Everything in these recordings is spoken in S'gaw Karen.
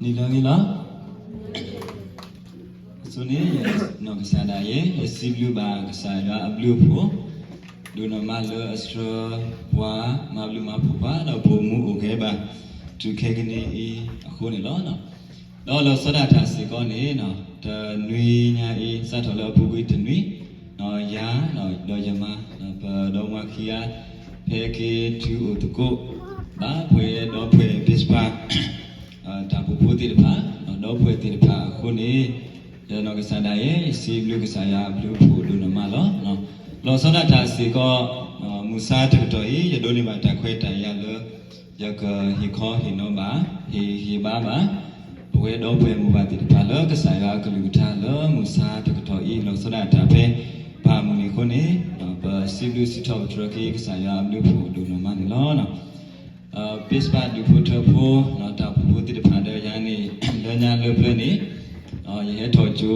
မ့ၢ်လီၤမ့ၢ်လီၤ. အဆိန့ၣ် နီၢ်ကစၢ်ဒၣ်ယဲ ယစံးဘျုးဘၣ်ကစၢ်ယွၤအဘျုးအဖှိၣ် ဒိၣ်နီၢ်မးလၢအဆှၢပှၤ မၤဘျုးမၤဖှိၣ်ပှၤ ဒီးပအိၣ်မူအိၣ်ဂဲၤဘၣ် တုၤခဲကနံၣ်အံၤအဃိန့ၣ်လီၤ. ဒီးလီၤဆီဒၣ်တၢ်စ့ၢ်ကီးန့ၣ် တနွံညါအံၤ စးထီၣ်လၢအပူၤကွံာ်တနွံ ယၤ ဒီးယမါ ပဒီမါခံဂၤ ဖဲက့ၤတုၤအိၣ်သကိးဘၣ် ပဝဲဒီပုၢ်ဝဲၢ် Pittsburgh တၢ်အိၣ်ဖှိၣ်ဖိသ့ၣ်တဖၣ် ဒီပုၢ်ဝဲၢ်သ့ၣ်တဖၣ်အဃိန့ၣ် ယနီၢ်ကစၢ်ဒၣ်ယဲ ယစံးဘျုးကစၢ်ယွၤအဘျုးအဖှိၣ်ဒိၣ်နီၢ်မးလီၤ. လီၤဆီဒၣ်တၢ်စ့ၢ်ကီး မုၢ်ဆါတကတီၢ်အံၤ ယဒိးန့ၢ်ဘၣ်တၢ်ခွဲးတၢ်ယာ်လၢ ယကဟ့ၣ်ခီဟ့ၣ်နီၤဘၣ် ဟ့ၣ်ဂံၢ်ဟ့ၣ်ဘါဘၣ် ပဝဲဒီပုၢ်ဝဲၢ်မိၢ်ပၢ်သ့ၣ်တဖၣ်လၢကစၢ်ယွၤအကလုၢ်ကထါလၢမုၢ်ဆါတကတီၢ်အံၤ လီၤဆီဒၣ်တၢ်ဖဲ ပၢ်မုၢ်နံၤအဃိန့ၣ် ပစံးဘျုးစံးထီၣ်ပတြၢၤက့ၤကစၢ်ယွၤအဘျုးအဖှိၣ်ဒိၣ်နီၢ်မးန့ၣ်လီၤ. Pittsburgh ဒူၣ်ဖိထၢဖိ တၢ်အိၣ်ဖှိၣ်ဖိသ့ၣ်တဖၣ်ဒီးယၤန့ၣ် လၢညါလၢပျၢၤန့ၣ် ယဟဲထီၣ်ကၠိ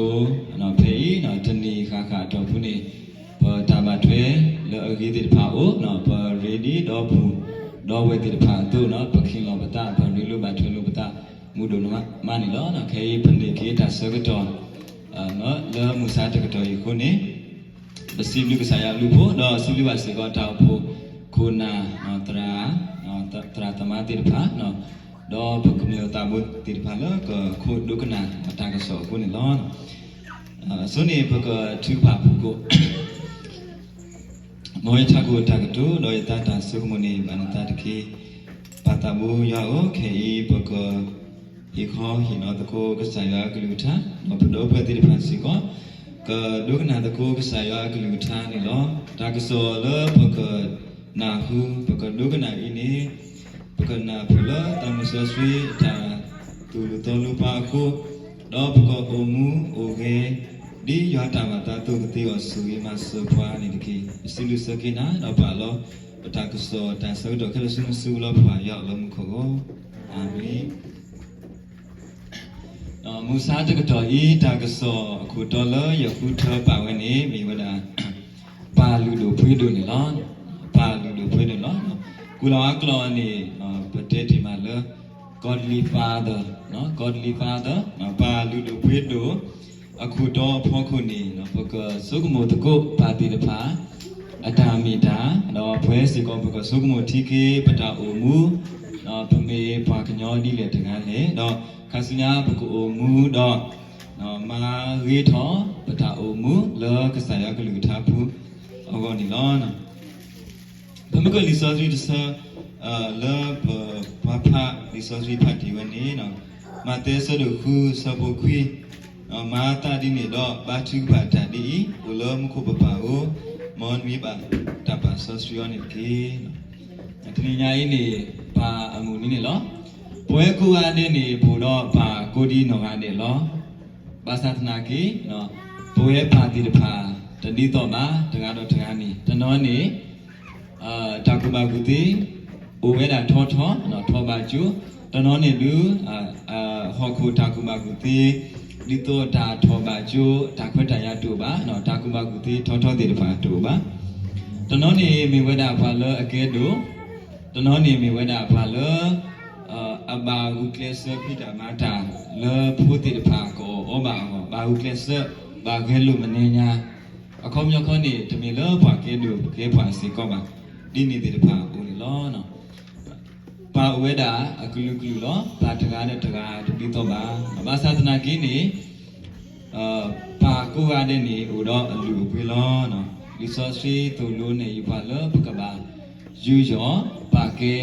ဖဲအံၤ တနံၣ်ဃၣ်ဃၣ်အတီၢ်ပူၤန့ၣ် ပတၢ်ဘၣ်ထွဲလၢအဂ့ၤသ့ၣ်တဖၣ်အိၣ် ပရ့ဒံးဒီးပူၤ ဒီပုၢ်ဝဲၢ်သ့ၣ်တဖၣ်အသိး ပခ့ၣ်လီၤပသး ပရ့လိာ်ဘၣ်ထွဲလိာ်ပသး မုာ်ဒိၣ်နီၢ်မးန့ၣ်လီၤ. ခဲအံၤပန့ၢ်က့ၤတၢ်ဆၢကတီၢ် လၢမုၢ်ဆါတကတီၢ်အံၤအဃိန့ၣ် ပစံးဘျုးကစၢ်ယွၤအဘျုးအဖှိၣ် ဒီးစံးဘျုးဘၣ်စ့ၢ်ကီးတၢ်အိၣ်ဖှိၣ်ခိၣ်နၢ် သရၣ် သရၣ်သမါသ့ၣ်တဖၣ် ဒီးပကမျၢၢ်သးဘိသ့ၣ်တဖၣ်လၢကခိးဒိကနၣ်တၢ်ကစီၣ်အဃိန့ၣ်လီၤ. အဆိန့ၣ် ပကထုကဖၣ်ဖုၣ်ကိာ် မ်ယထးခိၣ်တၢ်ကတိၤ ဒီးယသးတၢ်ဆိကမိၣ်န့ၣ် ဘၣ်နသးတက့ၢ်. ပၢ်သးဘိယွၤဧၢ, ခဲအံၤပကဟ့ၣ်ခီဟ့ၣ်နီၤသကိးကစၢ်ယွၤအကလုၢ်ကထါ, ဒီးပဒီပုၢ်ဝဲၢ်သ့ၣ်တဖၣ်စ့ၢ်ကီး ကဒိကနၣ်သကိးကစၢ်ယွၤအကလုၢ်ကထါန့ၣ်လီၤ. တၢ်ကစီၣ်လၢပကနၢ်ဟူ ပကဒိကနၣ်အံၤန့ၣ် ပကနၢ်ပၢၢ်လၢတၢ်မုၢ်စီဆှံအတၢ်သိၣ်လိသီလိပှၤအဃိ, ဒီးပကအိၣ်မူအိၣ်ဂဲၤ ဒ်ယွၤတၢ်ဘၣ်သးအသိးကသ့အီၤဆိၣ်ဂ့ၤမၤစၢၤပှၤန့ၣ်တက့ၢ်. ပစံးဘျုးစၢၤက့ၤနၤ ဒီးပာ်လီၤ ပတၢ်ကစီၣ်တၢ်ဆၢကတီၢ်ခဲလၢာ်ဆူနစုပူၤလၢပှၤယွၤအလၢမူခိၣ်အဂီၢ်, အၤမ့ၣ်. မုၢ်ဆါတကတီၢ်အံၤ တၢ်ကစီၣ်အခိၣ်တီလၢယဃုထၢပာ်ဝဲန့ၣ် မ့ၢ်ဝဲဒၣ် ပၢ်လုၢ်ဒိၣ်ပှ့ၤဒိၣ်န့ၣ်လီၤ. ပၢ်လုၢ်ဒိၣ်ပှ့ၤဒိၣ်န့ၣ်လီၤ. ကူၣ်လီၤအါကျီၢ်န့ၣ် ပတဲတ့ၢ်မးလၢ godly father, godly father, ပၢ်လုၢ်ဒိၣ်ပှ့ၤဒိၣ် အခိၣ်တီအဖီခိၣ်န့ၣ် ပကဆိကမိၣ်သကိးပၢ်သ့ၣ်တဖၣ် အတၢ်မ့ၢ်တၢ်, ဒီးပဝဲစ့ၢ်ကီးပကဆိကမိၣ်ထံက့ၤပတၢ်အိၣ်မူ, ပမ့ၢ်ပှၤကညီဒ်လဲၣ်တဂၤလဲၣ်, ဒီးခါဆူညါပကအိၣ်မူဒီး မၤဂ့ၤထီၣ်ပတၢ်အိၣ်မူလၢကစၢ်ယွၤကလုၢ်ကထါပူၤအဂီၢ်န့ၣ်လီၤ. ပမ့ၢ်ကွၢ်လံာ်စီဆှံတဆၢ လၢပပှၤဖးလံာ်စီဆှံဖးတ့ၢ်ဝဲန့ၣ် မးသဲအဆၢဒိၣ်ဃုအဆၢဖိခွံ, မၤအသးဒ်န့ၣ်ဒီး ဘါထုကဖၣ်တၢ်ဒ်အံၤ, အိၣ်လၢမူခိၣ်ပပၢ်ဧၢ, မ်နမံၤဘၣ်တၢ်ပာ်စီဆှံအီၤန့ၣ်တက့ၢ်. တနံၤညါအံၤန့ၣ် ပၢ်အမုၢ်နံၤန့ၣ်လီၤ. ပဝဲကိးဂၤဒဲးန့ၣ် ပအိၣ်ဒီးပၢ်ကိးဒံနီၢ်ဂၤဒဲးလီၤ. ဘၣ်ဆၣ်သနာ်က့ ပဝဲပၢ်သ့ၣ်တဖၣ် တဒ်သိးဘၣ် တဂၤဒီးတဂၤန့ၣ် တနီၤန့ၣ် တၢ်ကူၣ်ဘၣ်ကူၣ်သ့ အိၣ်ဝဲဒၣ်ထီထီ ထီဘးကၠိ, တနီၤန့ၣ်ဒုး ဟီၣ်ခိၣ်တၢ်ကူၣ်ဘၣ်ကူၣ်သ့ ဒ်သိးတၢ်ထီၣ်ဘးကၠိ တၢ်ခွဲးတၢ်ယာ်တအိၣ်ဘၣ်, တၢ်ကူၣ်ဘၣ်ကူၣ်သ့ထီထီသ့ၣ်တဖၣ်တအိၣ်ဘၣ်. တနီၤန့ၣ်မ့ၢ်ဝဲဒၣ်ပှၤလၢအကဲဒိၣ်, တနီၤန့ၣ်မ့ၢ်ဝဲဒၣ်ပှၤလၢ အဘၣ်ဂုာ်ကျဲးစၢးဖံးတၢ်မၤတၢ် လၢဖိသ့ၣ်တဖၣ်ကအီၣ်အီဘၣ်အဂီၢ်, ဘၣ်ဂုာ်ကျဲးစၢး ဘၣ်ဂဲၤလိာ်မဲာ်ညါ, အခီပညီခီန့ၣ် တမ့ၢ်လၢပှၤကဲဒိၣ်ကဲပှၤစ့ၢ်ကီးဘၣ်, ဒ်န့ၣ်သ့ၣ်တဖၣ်အအိၣ်န့ၣ်လီၤ. ပၢ်အိၣ်ဝဲဒၣ်အကလုာ်ကလုာ်လီၤ. ပၢ်တဂၤဒီးတဂၤတဒ်သိးဘၣ်. ဘၣ်ဆၣ်သနာ်က့န့ၣ် ပၢ်ကိးဂၤဒဲးန့ၣ် အိၣ်ဒီးအလုၢ်အပှ့ၤလီၤ. လံာ်စီဆှံသိၣ်လိန့ၢ်ယပှၤလၢပကဘၣ်ယူးယီၣ် ပာ်ကဲ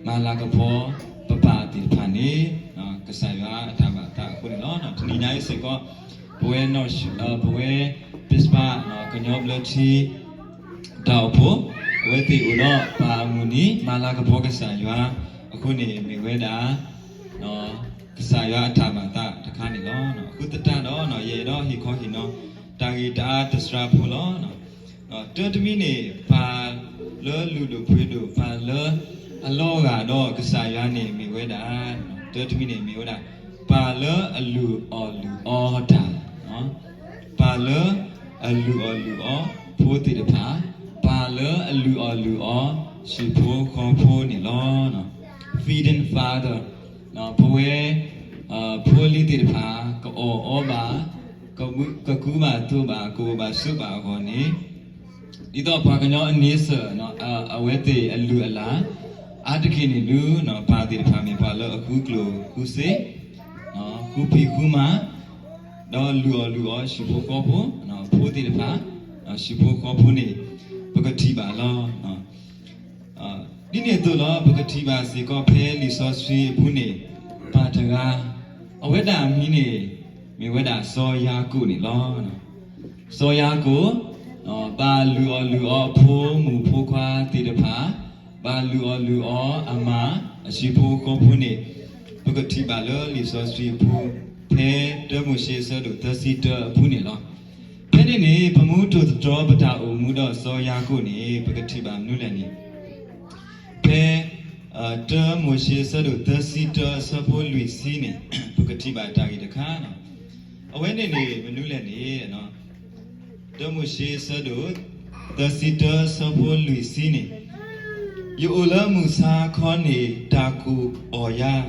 မၤလၤကပီၤ ပပၢ်သ့ၣ်တဖၣ်န့ၣ် ကစၢ်ယွၤအတၢ်ဘၣ်သးအဃိန့ၣ်လီၤ. တနံၤညါအံၤစ့ၢ်ကီး ပဝဲ ပဝဲ ပၢ် ကညီဘျၢထံ တၢ်အိၣ်ဖှိၣ် အဝဲသ့ၣ်အိၣ်ဒီးပၢ်အမုၢ်နံၤ မၤလၤကပီၤကစၢ်ယွၤအဃိန့ၣ် မ့ၢ်ဝဲဒၣ် ကစၢ်ယွၤအတၢ်ဘၣ်သးတခါန့ၣ်လီၤ. အဃိသတးဒီး ယအဲၣ်ဒိးဟ့ၣ်ခီဟ့ၣ်နီၤ တၢ်ဂ့ၢ်တၢ်အါတစှၤဖိလီၤ. တၢတမံၤန့ၣ် ပၢ်လၢလုၢ်ဒိၣ်ပှ့ၤဒိၣ် ပၢ်လၢအလီၤဂာ်ဒီးကစၢ်ယွၤန့ၣ်မ့ၢ်ဝဲဒၣ် တၢတမံၤန့ၣ်မ့ၢ်ဝဲဒၣ် ပၢ်လၢအလုၢ်အီၣ်လုၢ်အီတၢ် ပၢ်လၢအလုၢ်အီၣ်လုၢ်အီဖိသ့ၣ်တဖၣ်, ပၢ်လၢအလုၢ်အီၣ်လုၢ်အီဟံၣ်ဖိဃီဖိန့ၣ်လီၤ. Feeding father, ပဝဲ ဖိလံၤသ့ၣ်တဖၣ် ကအီၣ်အီဘၣ်, ကကူဘၣ်သိးဘၣ်, ကအိၣ်ဘၣ်ဆိးဘၣ်အဂီၢ်န့ၣ်, ဒ်သိးပှၤကညီအန့ဆၢၣ် အဝဲသ့ၣ်အလုၢ်အလၢ်, အါတက့ၢ်န့ၣ်ဒုး ပၢ်သ့ၣ်တဖၣ်မ့ၢ်ပှၤလၢအဃုကျိၣ်ဃုစ့, ဃုဖံးဃုမၤ, ဒီးလုၢ်အီၣ်လုၢ်အီၣ်ဟံၣ်ဖိဃီဖိ, ဖိသ့ၣ်တဖၣ်, ဟံၣ်ဖိဃီဖိန့ၣ် ပကထံၣ်ဘၣ်လီၤ. ဒ်န့ၣ်အသိးလီၤ ပကထံၣ်ဘၣ်စ့ၢ်ကီးဖဲလံာ်စီဆှံအပူၤန့ၣ်, ပၢ်တဂၤ, အဝဲဒၣ်အမံၤန့ၣ် မ့ၢ်ဝဲဒၣ်စီၤယၤကိာ်န့ၣ်လီၤ. စီၤယၤကိာ်, ဘၣ်လုၢ်အီၣ်လုၢ်အီအဖိမုၣ်ဖိခွါသ့ၣ်တဖၣ်, ဘၣ်လုၢ်အီၣ်လုၢ်အီအမါ, အဟံၣ်ဖိဃီဖိန့ၣ်, ပကထံၣ်ဘၣ်လၢလံာ်စီဆှံအပူၤ, ဖဲတၢမိၤၡ့အဆၢဒိၣ်သၢဆံတၢအပူၤန့ၣ်လီၤ. ဖဲန့ၣ်န့ၣ် ပမူထိၣ်သတြီၤပတၢ်အိၣ်မူဒီးစီၤယၤကိာ်န့ၣ် ပကထံၣ်ဘၣ်မနုၤလဲၣ်န့ၣ်, ဖဲ တၢမိၤၡ့အဆၢဒိၣ်သၢဆံတၢအဆၢဖိလွံၢ်ဆံန့ၣ်, ပကထံၣ်ဘၣ်တၢ်ဂ့ၢ်တခါ, အဝဲန့ၣ်န့ၣ် မနုၤလဲၣ်န့ၣ်, တၢမိၤၡ့အဆၢဒိၣ်သၢဆံတၢအဆၢဖိလွံၢ်ဆံန့ၣ်, ယအိၣ်လၢမုၢ်ဆါခီန့ၣ် တၢ်ကိၢ်အီၣ်ယၤ,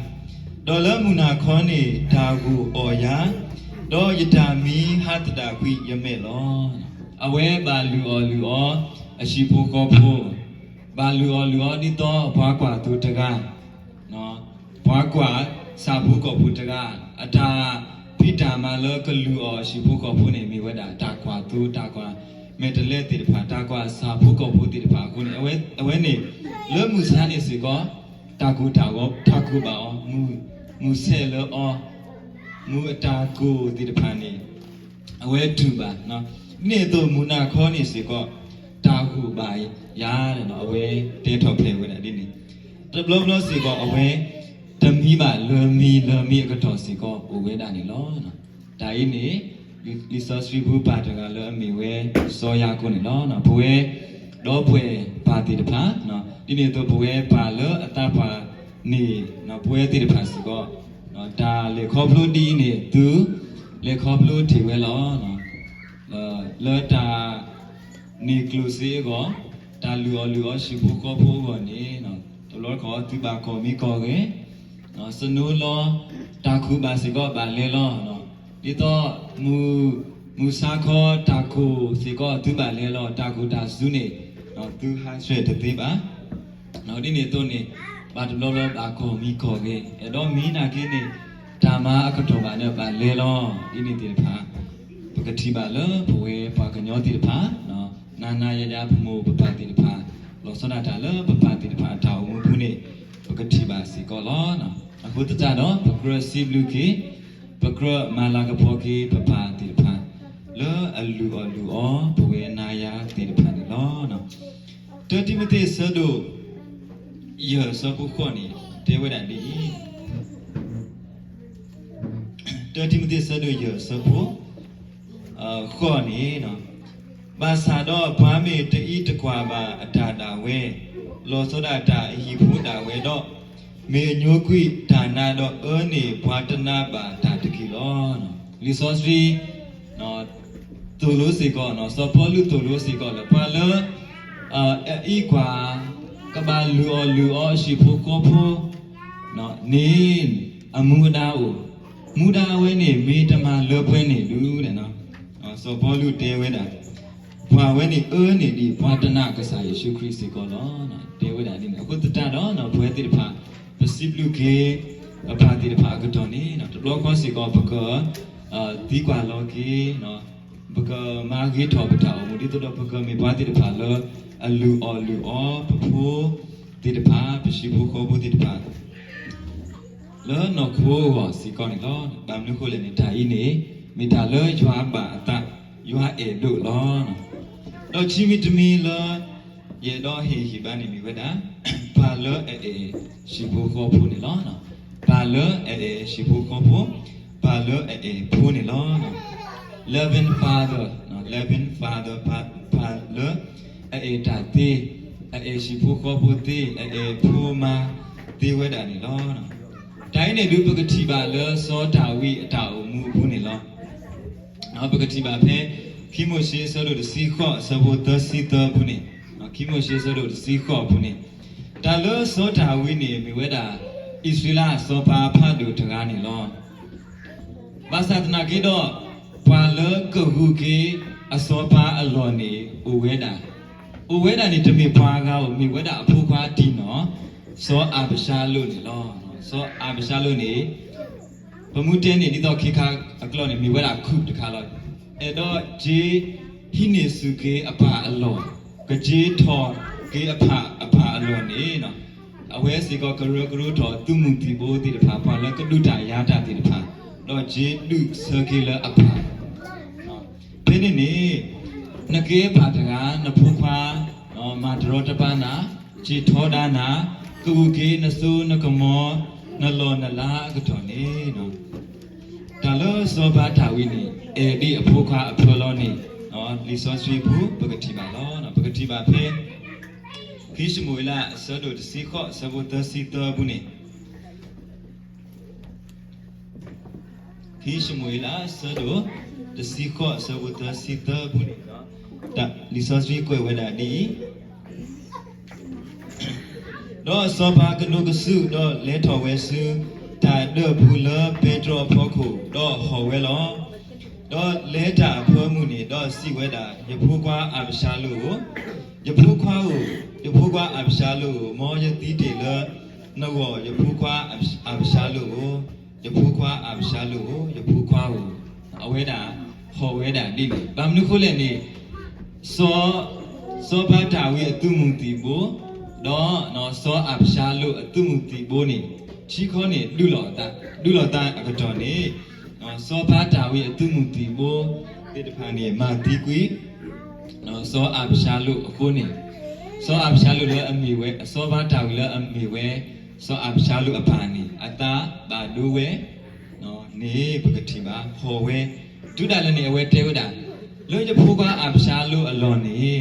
ဒီးလၢမုၢ်နၤခီန့ၣ် တၢ်ဂိၢ်အီၣ်ယၤ, ဒီးယတၢ်မံဟးသဒၣ်ကွံာ်ယမဲာ်လီၤ. အဝဲဘၣ်လုၢ်အီၣ်လုၢ်အီအဟံၣ်ဖိဃီဖိ, ဘၣ်လုၢ်အီၣ်လုၢ်အီဒ်သိးပှၤကွၢ်သိတဂၤ, ပှၤကွၢ်ဆၣ်ဖိကီၢ်ဖိတဂၤ, အတၢ်ဖံးတၢ်မၤလၢကလုၢ်အီၣ်ဟံၣ်ဖိဃီဖိန့ၣ် မ့ၢ်ဝဲဒၣ်တၢ်ကွၢ်သိ တၢ်ကွၢ်မဲာ်တဲးလဲးသ့ၣ်တဖၣ်, တၢ်ကွၢ်ဆၣ်ဖိကီၢ်ဖိသ့ၣ်တဖၣ်အဃိန့ၣ်, အဝဲန့ၣ် လၢမုၢ်ဆါန့ၣ်စ့ၢ်ကီး တၢ်ကိၢ်တၢ်ဂီၤ တၢ်ကိၢ်ဘၣ်အီၤ, မုၢ်ဆဲးလၢအီၤ, မုၢ်အတၢ်ကိၢ်သ့ၣ်တဖၣ်န့ၣ် အဝဲတူၢ်ဘၣ်, ဒ်န့ၣ်အသိးမုၢ်နၤခီန့ၣ်စ့ၢ်ကီး တၢ်ဂိၢ်ဘၣ်ယၤ, အဝဲတဲထီၣ်ဖျဲးဝဲဒၣ်ဒ်န့ၣ်, တဘျီဘျီစ့ၢ်ကီး အဝဲ တမံဘၣ်လၢမံလၢမံအကတီၢ်စ့ၢ်ကီးအိၣ်ဝဲဒၣ်န့ၣ်လီၤ. တၢ်အံၤန့ၣ် လံာ်စီဆှံဖိပၢ်တဂၤလၢအမ့ၢ်ဝဲစီၤယၤကိာ်န့ၣ်လီၤ. ပဝဲဒီပုၢ်ဝဲၢ်ပၢ်သ့ၣ်တဖၣ်, ဒ်န့ၣ်အသိးပဝဲပၢ်လၢအသးပှၢ်န့ၣ် ပဝဲသ့ၣ်တဖၣ်စ့ၢ်ကီး တၢ်လဲၤခီဖျိဒ်အံၤန့ၣ် သုလဲၤခီဖျိတ့ၢ်ဝဲလီၤ. လၢတၢ်န့ၢ်ကျိၣ်စ့အဂီၢ်, တၢ်လုၢ်အီၣ်လုၢ်အီဟံၣ်ဖိဃီဖိအဂီၢ်န့ၣ်, တဘျီတခီၣ်သုဘၣ်ကီၢ်မံကီၢ်ဂဲၤ, စနိလီ တၢ်ခုၣ်ဘၣ်စ့ၢ်ကီးဘၣ်လဲၤလီၤ. ဒ်သိး မုၢ်ဆါခီတၢ်ကိၢ်စ့ၢ်ကီးသုဘၣ်လဲၤလီၤ, တၢ်ကိၢ်တၢ်စူၤန့ၣ် သုဟးဆှဲးတသ့ဘၣ်. ဒ်န့ၣ်အသိးန့ၣ် ဘၣ်တဘျီဘျီဘၣ်ကီၢ်မံကီၢ်ဂဲၤ, အဲၣ်ဒိးမံနာ်က့န့ၣ် တၢ်မၤအကတီၢ်ဘၣ်န့ၣ်ဘၣ်လဲၤလီၤ. ဒ်န့ၣ်သ့ၣ်တဖၣ် ပကထံၣ်ဘၣ်လၢပဝဲပှၤကညီသ့ၣ်တဖၣ်, နၤနၤယၤယၤပမိၢ်ပပၢ်သ့ၣ်တဖၣ်, လီၤဆီဒၣ်တၢ်လၢပပၢ်သ့ၣ်တဖၣ်အတၢ်အိၣ်မူအပူၤန့ၣ် ပကထံၣ်ဘၣ်စ့ၢ်ကီးလီၤ. အဃိသတးဒီး ပကြၢးစံးဘျုးက့ၤ, ပကြၢးမၤလၤကပီၤက့ၤပပၢ်သ့ၣ်တဖၣ် လၢအလုၢ်အီၣ်လုၢ်အီပဝဲနၤယၤသ့ၣ်တဖၣ်န့ၣ်လီၤ. တၢတံၤမသ့းဆၢဒိၣ် ယဲၢ်ဆၢဖိဃိးန့ၣ် တဲဝဲဒၣ်ဒ်အံၤ, တၢတံၤမသ့းဆၢဒိၣ်ယဲၢ်ဆၢဖိ ဃိးန့ၣ်, ဘၣ်ဆၣ်ဒီးပှၤမ့ၢ်တအံးတကွၢ်ဘၣ်အတၢ်ဒၣ်ဝဲ, လီၤဆီဒၣ်တၢ်အဟံၣ်ဖိဒၣ်ဝဲဒီး, မ့ၢ်အညိကွံာ်တၢ်နာ်ဒီးအၢန့ၢ်ပှၤတနာ်ဘၣ်တၢ်တက့ၢ်လီၤ. လံာ်စီဆှံ သိၣ်လိစ့ၢ်ကီး, စီၤပီလူးသိၣ်လိစ့ၢ်ကီးလၢ ပှၤလၢ အအံးကွၢ် ကဘၣ်လုၢ်အီၣ်လုၢ်အီအဟံၣ်ဖိဃီဖိန့ၣ် အမူအဒါအိၣ်, မူဒါအဝဲန့ၣ် မ့ၢ်တမၤလၢပှဲၤန့ၣ်ဒုး စီၤပီလူးတဲဝဲဒၣ်, ပှၤဝဲန့ၣ်အၢန့ၢ်ဒံးပှၤတနာ်ကစၢ်ယ့ၣ်ၡူးခရံာ်စ့ၢ်ကီးလီၤ. တဲဝဲဒၣ်ဒ်န့ၣ် အဃိသတးဒီး ပဝဲသ့ၣ်တဖၣ် ပစံးဘျုးက့ၤ ပပၢ်သ့ၣ်တဖၣ်အကတီၢ်န့ၣ် တဘျီဃီစ့ၢ်ကီး ပက သံကွၢ်လီၤက့ၤ ပကမၤဂ့ၤထီၣ်ပတၢ်အိၣ်မူ ဒ်သိးဒီးပကမ့ၢ်ပှၤသ့ၣ်တဖၣ်လၢ အလုၢ်အီၣ်လုၢ်အီ ပဖိသ့ၣ်တဖၣ် ပဟံၣ်ဖိဃီဖိသ့ၣ်တဖၣ် လၢနီၢ်ခိအဂီၢ်စ့ၢ်ကီးန့ၣ်လီၤ. ဘၣ်မနုၤအဃိလဲၣ်န့ၣ် တၢ်အံၤန့ၣ် မ့ၢ်တၢ်လၢယွၤဘၣ်အသး ယွၤအဲၣ်ဒိၣ်လီၤ. ဒီးခံမံၤတမံၤလၢ ယအဲၣ်ဒိးဟ့ၣ်ဂံၢ်ဘါန့ၣ်မ့ၢ်ဝဲဒၣ် ပၢ်လၢအအဲၣ်ဟံၣ်ဖိဃီဖိန့ၣ်လီၤ. ပၢ်လၢအအဲၣ်ဟံၣ်ဖိဃီဖိ, ပၢ်လၢအအဲၣ်ဖိန့ၣ်လီၤ. Loving father, loving father, ပၢ်လၢအအဲၣ်တၢ်သ့, အအဲၣ်ဟံၣ်ဖိဃီဖိသ့, အအဲၣ်ဖိမါသ့ဝဲဒၣ်န့ၣ်လီၤ. တၢ်အံၤန့ၣ်ဒုး ပကထံၣ်ဘၣ်လၢစီၤဒၤဝံးအတၢ်အိၣ်မူအပူၤန့ၣ်လီၤ. ပကထံၣ်ဘၣ်ဖဲ ခံမိၤၡ့အဆၢဒိၣ်တဆံဃိး အဆၢဖိသၢဆံသၢအပူၤန့ၣ်, ခံမိၤၡ့အဆၢဒိၣ်တဆံဃိးအပူၤန့ၣ်, တၢ်လၢစီၤဒၤဝံးန့ၣ် မ့ၢ်ဝဲဒၣ် အံၣ်စရ့လးအစီၤပၤအဖးဒိၣ်တဂၤန့ၣ်လီၤ. ဘၣ်ဆၣ်သနာ်က့ဒီး ပှၤလၢကဂုာ်က့ၤအစီၤပၤအလီၢ်န့ၣ် အိၣ်ဝဲဒၣ်, အိၣ်ဝဲဒၣ်န့ၣ် တမ့ၢ်ပှၤဂၤဧိၤ, မ့ၢ်ဝဲဒၣ်အဖိခွါတံၢ်နီၢ် စီၤအၤဘၡါလိၣ်န့ၣ်လီၤ. စီၤအၤဘၡါလိၣ်န့ၣ် ပမ့ၢ်တဲန့ၣ် ဒ်သိးခ့ခါအကျိာ်န့ၣ် မ့ၢ်ဝဲဒၣ်ခုၣ်တခါလီၤ. အဲၣ်ဒိးက့ၤဟံးန့ၢ်ဆူၣ်က့ၤအပၢ်အလီၢ်, ကက့ၤထီၣ်က့ၤအပၢ်အလီၢ်န့ၣ် အဝဲစ့ၢ်ကီးကရၢကရိထီၣ်သုးမုၢ်သံၣ်ဘိသ့ၣ်တဖၣ်, ပှၤလၢကဒုးတၢ်ယၤတၢ်သ့ၣ်တဖၣ်, ဒီးက့ၤဒုးဆၢက့ၤလၢအပၢ် ဖဲန့ၣ်န့ၣ် နကဲပၢ်တဂၤ နဖိခွါ မၤတရီတပါနၤ, က့ၤထီဒါနၤ, ကဂုာ်က့ၤနစိနကမီၤ နလီၢ်နလၤအကတီၢ်န့ၣ် တၢ်လၢစီၤပၤတၢ်ဝံန့ၣ် အဲၣ်ဒံးအဖိခွါအဖၢလီၤန့ၣ် လံာ်စီဆှံပူၤ ပကထံၣ်ဘၣ်လီၤ. ပကထံၣ်ဘၣ်ဖဲ ခံၡမူၤအ့လး အဆၢဒိၣ်တဆံဃိး အဆၢဖိသၢဆံသၢပူၤန့ၣ် ခံၡမူၤအ့လး အဆၢဒိၣ်တဆံဃိး အဆၢဖိသၢဆံသၢပူၤန့ၣ် လံာ်စီဆှံကွဲးဝဲဒၣ်ဒ်အံၤ, ဒီးစီၤပၤကဒိးကစုာ် ဒီးလဲၤထီၣ်ဝဲဆူ တၢ်ဒၢးပူၤလၢပဲတြီအဖီခိၣ်, ဒီးဟီၣ်ဝဲလီၤ. ဒီးလဲၤတၢ်အဖၢမုၢ်န့ၣ်, ဒီးစံးဝဲဒၣ်, ယဖိခွါအၤဘၡါလိၣ်ဧၢ, ယဖိခွါဧၢ, ယဖိခွါအၤဘၡါလိၣ်ဧၢ, မ်ယသံတ့ၢ်လၢနဂီၢ်, ယဖိခွါအၤဘၡါလိၣ်ဧၢ, ယဖိခွါအၤဘၡါလိၣ်ဧၢ, ယဖိခွါဧၢ, အဝဲဒၣ်ဟီၣ်ဝဲဒၣ်ဒ်န့ၣ်. ဘၣ်မနုၤဃိလဲၣ်န့ၣ် စီၤ, စီၤပၤတၢ်ဝံအသုးမုၢ်သံၣ်ဘိ, ဒီးစီၤအၤဘၡါလိၣ်အသုးမုၢ်သံၣ်ဘိန့ၣ် ခံခီန့ၣ် ဒုးလိာ်သးအကတီၢ်န့ၣ်, စီၤပၤတၢ်ဝံအသုးမုၢ်သံၣ်ဘိသ့ၣ်တဖၣ်န့ၣ် မၤသံကွံာ် စီၤအၤဘၡါလိၣ်အဃိန့ၣ်, စီၤအၤဘၡါလိၣ်လၢအမ့ၢ်ဝဲ, စီၤပၤတၢ်ဝံလၢအမ့ၢ်ဝဲ စီၤအၤဘၡါလိၣ်အပၢ်န့ၣ် အသးဘၣ်ဒိဝဲန့ၣ် ပကထံၣ်ဘၣ်, ဟီၣ်ဝဲ, တုၤဒၣ်လဲာ်န့ၣ် အဝဲတဲဝဲဒၣ်, လၢယဖိခွါအၤဘၡါလိၣ်အလီၢ်န့ၣ်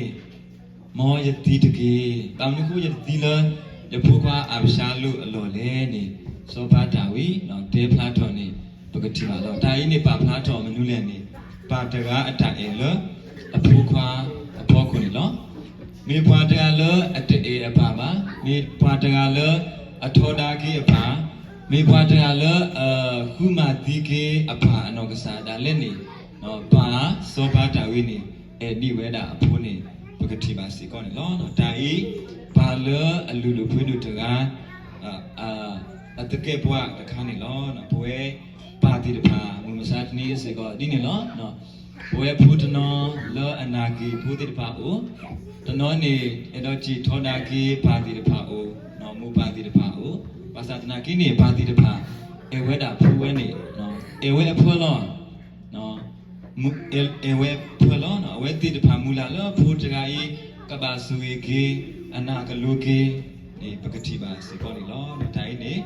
မ်ယသံတက့ၢ်. ဘၣ်မနုၤဃိယတသံလၢ ယဖိခွါအၤဘၡါလိၣ်အလီၢ်လဲၣ်န့ၣ် စီၤပၤတၢ်ဝံ တဲဖျါထီၣ်န့ၣ် ပကထံၣ်ဘၣ်လီၤ. တၢ်အံၤန့ၣ် ပာ်ဖျါထီၣ်မနုၤလဲၣ်န့ၣ်, ပၢ်တဂၤအတၢ်အဲၣ်လၢအဖိခွါအဖီခိၣ်န့ၣ်လီၤ. မ့ၢ်ပှၤတဂၤလၢအတအဲၣ်အပၢ်ဘၣ်, မ့ၢ်ပှၤတဂၤလၢအထီဒါက့ၤအပၢ်, မ့ၢ်ပှၤတဂၤလၢအဃုမၤသံက့ၤအပၢ်အနီၢ်ကစၢ်ဒၣ်လဲာ်န့ၣ်, ပၢ်စီၤပၤတၢ်ဝံန့ၣ် အဲၣ်ဒံးဝဲဒၣ်အဖိန့ၣ် ပကထံၣ်ဘၣ်စ့ၢ်ကီးန့ၣ်လီၤ. တၢ်အံၤ ပၢ်လၢအလုၢ်ဒိၣ်ပှ့ၤဒိၣ်တဂၤ အသကဲးပဝးတခါန့ၣ်လီၤ. ပဝဲပၢ်သ့ၣ်တဖၣ် မုၢ်မဆါတနံၤစ့ၢ်ကီးဒ်န့ၣ်လီၤ. ပဝဲဖိတနီၤလၢအနာ်က့ၤဖိသ့ၣ်တဖၣ်အိၣ်, တနီၤန့ၣ် အဲၣ်ဒိးစံးထီဒါက့ၤပၢ်သ့ၣ်တဖၣ်အိၣ်, မိၢ်ပၢ်သ့ၣ်တဖၣ်အိၣ်, ဘၣ်ဆၣ်သနာ်က့န့ၣ် ပၢ်သ့ၣ်တဖၣ် အဲၣ်ဝဲဒၣ်ဖိဝဲန့ၣ်, အဲၣ်ဝဲအဖၢလီၤ အဲၣ်ဝဲဖၢလီၤ. အဝဲသ့ၣ်တဖၣ်မုၢ်လၢ်လၢဖိတဂၤအံၤ ကဘၣ်ဆိၣ်ဂ့ၤက့ၤ, အနၢ်ကလိၤက့ၤန့ၣ် ပကထံၣ်ဘၣ်စ့ၢ်ကီးန့ၣ်လီၤ. တၢ်အံၤန့ၣ်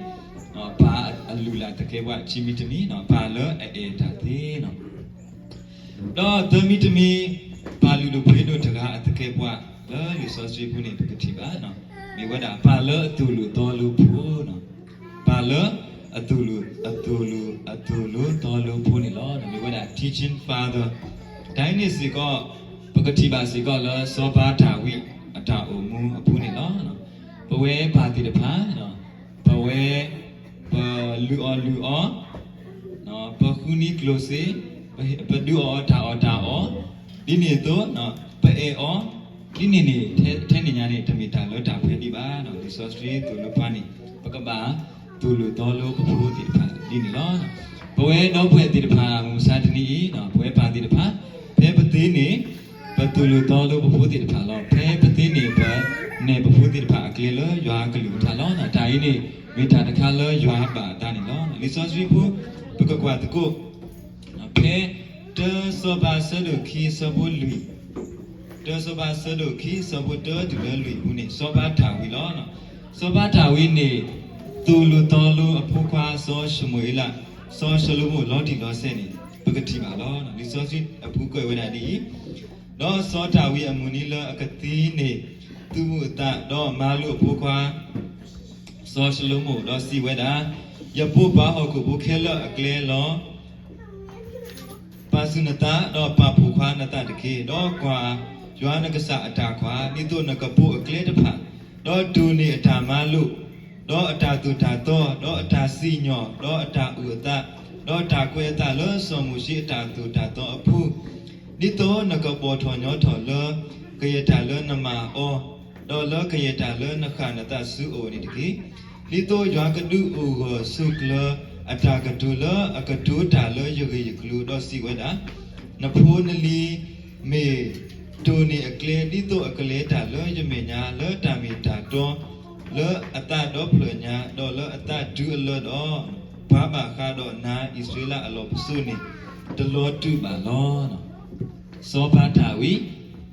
ပၢ်အလုၢ်အလၢ်သကဲးပဝး ခံမံၤတမံၤ, ပၢ်လၢအအဲၣ်တၢ်သ့ ဒီးသၢမံၤတမံၤ, ပၢ်လုၢ်ဒိၣ်ပှ့ၤဒိၣ်တဂၤအသကဲးပဝး လၢလံာ်စီဆှံပူၤန့ၣ် ပကထံၣ်ဘၣ်, မ့ၢ်ဝဲဒၣ်ပၢ်လၢအသိၣ်လိသီလိဖိ, ပၢ်လၢအသိၣ်လိ, အသိၣ်လိ, အသိၣ်လိသီလိဖိန့ၣ်လီၤ. မ့ၢ်ဝဲဒၣ် teaching father. တၢ်အံၤန့ၣ်စ့ၢ်ကီး ပကထံၣ်ဘၣ်စ့ၢ်ကီးလၢစီၤပၤတၢ်ဝံအတၢ်အိၣ်မူအပူၤန့ၣ်လီၤ. ပဝဲပၢ်သ့ၣ်တဖၣ် ပဝဲ ပလုၢ်အီၣ်လုၢ်အီ, ပဃုနံၤကျိၣ်စ့, ပဒုးအီၣ်အီၤတၢ်အီၣ်တၢ်အီ, ဒ်န့ၣ်အသိး ပအဲၣ်အီၤ ဒ်န့ၣ်န့ၣ် ထဲန့ၣ်ညါန့ၣ် တမ့ၢ်တၢ်လၢတၢ်ဖှဲဒံးဘၣ်. လံာ်စီဆှံသိၣ်လိပှၤန့ၣ် ပကဘၣ်သိၣ်လိသီလိပဖိသ့ၣ်တဖၣ်ဒ်န့ၣ်လီၤ. ပဝဲဒီပုၢ်ဝဲၢ်သ့ၣ်တဖၣ် မုၢ်မဆါတနံၤအံၤ ပဝဲပၢ်သ့ၣ်တဖၣ် ဖဲပသ့န့ၣ် ပသိၣ်လိသီလိပဖိသ့ၣ်တဖၣ်လီၤ. ဖဲပသ့န့ၣ် ပနဲၣ်ပဖိသ့ၣ်တဖၣ်အကျဲလၢယွၤအကလုၢ်ကထါလီၤ. တၢ်အံၤန့ၣ် မ့ၢ်တၢ်တခါလၢယွၤဘၣ်အသးန့ၣ်လီၤ. လံာ်စီဆှံဖိ ပကကွၢ်သကိး ဖဲ တၢစီၤပၤဆၢဒိၣ်ခံဆၢဖိလွံၢ်, တၢစီၤပၤဆၢဒိၣ်ခံဆၢဖိတၢတုၤလၢလွံၢ်အပူၤန့ၣ် စီၤပၤတၢ်ဝံလီၤ. စီၤပၤတၢ်ဝံန့ၣ် သိၣ်လိသီလိအဖိခွါစီၤၡမူၤအ့လး, စီၤၡလိၤမိၣ်လီၤတံၢ်လီၤဆဲးန့ၣ် ပကထံၣ်ဘၣ်လီၤ. လံာ်စီဆှံအပူၤကွဲးဝဲဒၣ်ဒ်အံၤ, ဒီးစီၤတၢ်ဝံအမုၢ်နံၤလၢအကသံန့ၣ် သုးမုၢ်အသး, ဒီးမၤလိာ်အဖိခွါ စီၤၡလိၤမိၣ်, ဒီးစံးဝဲဒၣ်, ယပိာ်ပှၤဟီၣ်ခိၣ်ဖိခဲလၢာ်အကျဲလီၤ. ပာ်ဆူၣ်နသး, ဒီးပာ်ဖှိၣ်ခွါနသးတက့ၢ်. ဒီးကွၢ်, ယွၤနကစၢ်အတၢ်ကွၢ်, ဒ်သိးနကပိာ်အကျဲတဖၣ်, ဒီးတိၢ်န့ၢ်အတၢ်မၤလိာ် ဒီးအတၢ်သိၣ်တၢ်သီ, ဒီးအတၢ်စံၣ်ညီၣ်, ဒီးအတၢ်အုၣ်အသး, ဒီးတၢ်ကွဲးအသးလၢစီၤမိၤၡ့အတၢ်သိၣ်တၢ်သီအပူၤ, ဒ်သိးနကပိာ်ထီၣ်ညီထီၣ်လၢကယဲၢ်တၢ်လၢနမၤအီၤ, ဒီးလၢကယဲၢ်တၢ်လၢနဃၣ်နသးဆူအအိၣ်န့ၣ်တက့ၢ်. ဒ်သိးယွၤကဒုးအိၣ်ဂၢၢ်ဆိးကျၢၤအတၢ်ကတိၤလၢအကတိၤတၢ်လၢယဂ့ၢ်ယကျိၤဒီးစံးဝဲဒၣ်, နဖိနလံၤမ့ၢ် တိၢ်န့ၢ်အကျဲ ဒ်သိးအကလဲၤတၢ်လၢယမဲာ်ညါလၢတၢ်မ့ၢ်တၢ်တီ လၢအသးဒီဖျၢၣ်ညါ ဒီးလၢအသးတုၤအလၢဒီး, ပှၤဘၣ်ဃးဒီးနၤအံၣ်စရ့လးအလီၢ်ပစိာ်န့ၣ် တလီၤတူာ်ဘၣ်လီၤ. စီၤပၤဒၤဝံး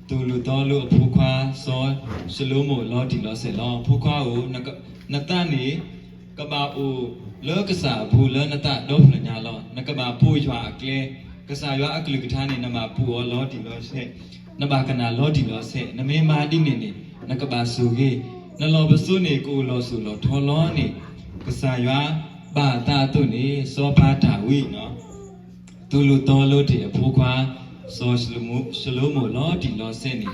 သိၣ်လိသီလိအဖိခွါ စီၤၡလိၤမိၣ်လီၤတံၢ်လီၤဆဲးလီၤ. ဖိခွါဧၢ, နသးန့ၣ် ကဘၣ်အိၣ်လၢကစၢ်အပူၤလၢနသးဒီဖျၢၣ်ညါလီၤ. နကဘၣ်ပိာ်ယွၤအကျဲ, ကစၢ်ယွၤအကလုၢ်ကထါန့ၣ် နဘၣ်ပိာ်အီၤလီၤတံၢ်လီၤဆဲး, နဘၣ်ကနၣ်လီၤတံၢ်လီၤဆဲး, နမ့ၢ်မၤဒ်န့ၣ်န့ၣ် နကဘၣ်ဆိၣ်ဂ့ၤ, နလီၢ်ပစိာ်န့ၣ်ကအိၣ်လီၤစိၤလီၤထီလီၤန့ၣ်, ကစၢ်ယွၤဘၣ်အသးအသိးန့ၣ် စီၤပၤဒၤဝံး သိၣ်လိသီလိတ့ၢ်အဖိခွါ စီၤၡလိၤမိၣ်လီၤတံၢ်လီၤဆဲးန့ၣ်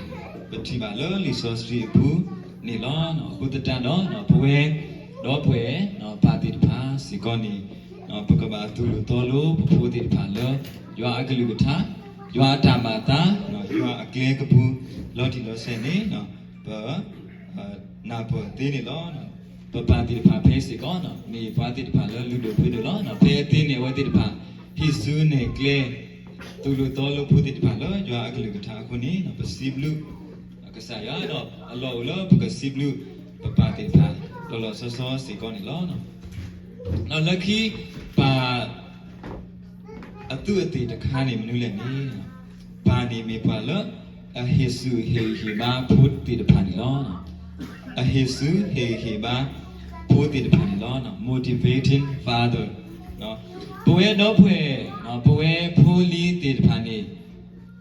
ပထံၣ်ဘၣ်လၢလံာ်စီဆှံအပူၤန့ၣ်လီၤ. အဃိသတးဒီး ပဝဲဒီပုၢ်ဝဲၢ်ပၢ်သ့ၣ်တဖၣ်စ့ၢ်ကီးန့ၣ် ပကဘၣ်သိၣ်လိသီလိပဖိသ့ၣ်တဖၣ်လၢ ယွၤအကလုၢ်ကထါ, ယွၤအတၢ်မၤအသး, ယွၤအကျဲကပူၤ လီၤတံၢ်လီၤဆဲးန့ၣ် ပ နၢ်ပၢၢ်သ့န့ၣ်လီၤ. ပပၢ်သ့ၣ်တဖၣ်ဖဲစ့ၢ်ကီး မ့ၢ်ပှၤသ့ၣ်တဖၣ်လၢလုၢ်ဒိၣ်ပှ့ၤဒိၣ်လီၤ. ဖဲအသ့န့ၣ် အဝဲသ့ၣ်တဖၣ် ဟ့ၣ်ဆူနဲၣ်ကျဲ သိၣ်လိသီလိဖိသ့ၣ်တဖၣ်လၢယွၤအကလုၢ်ကထါအဃိန့ၣ် ပစံးဘျုးကစၢ်ယွၤဒီး အလီၢ်အိၣ်လၢပကစံးဘျုးပပၢ်သ့ၣ်တဖၣ် လီၤလီၤဆီဆီစ့ၢ်ကီးန့ၣ်လီၤ. ဒီးလၢခံ ပၢ် အသူးအသ့ၣ်တခါန့ၣ်မနုၤလဲၣ်န့ၣ်, ပၢ်န့ၣ်မ့ၢ်ပှၤလၢ အဟ့ၣ်ဆူၣ်ဟ့ၣ်ဂံၢ်ဟ့ၣ်ဘါဖိသ့ၣ်တဖၣ်န့ၣ်လီၤ. အဟ့ၣ်ဆူၣ်ဟ့ၣ်ဂံၢ်ဟ့ၣ်ဘါ ဖိသ့ၣ်တဖၣ်န့ၣ်လီၤ. Motivating father. ပဝဲဒီပုၢ်ဝဲၢ် ပဝဲဖိလံၤသ့ၣ်တဖၣ်န့ၣ်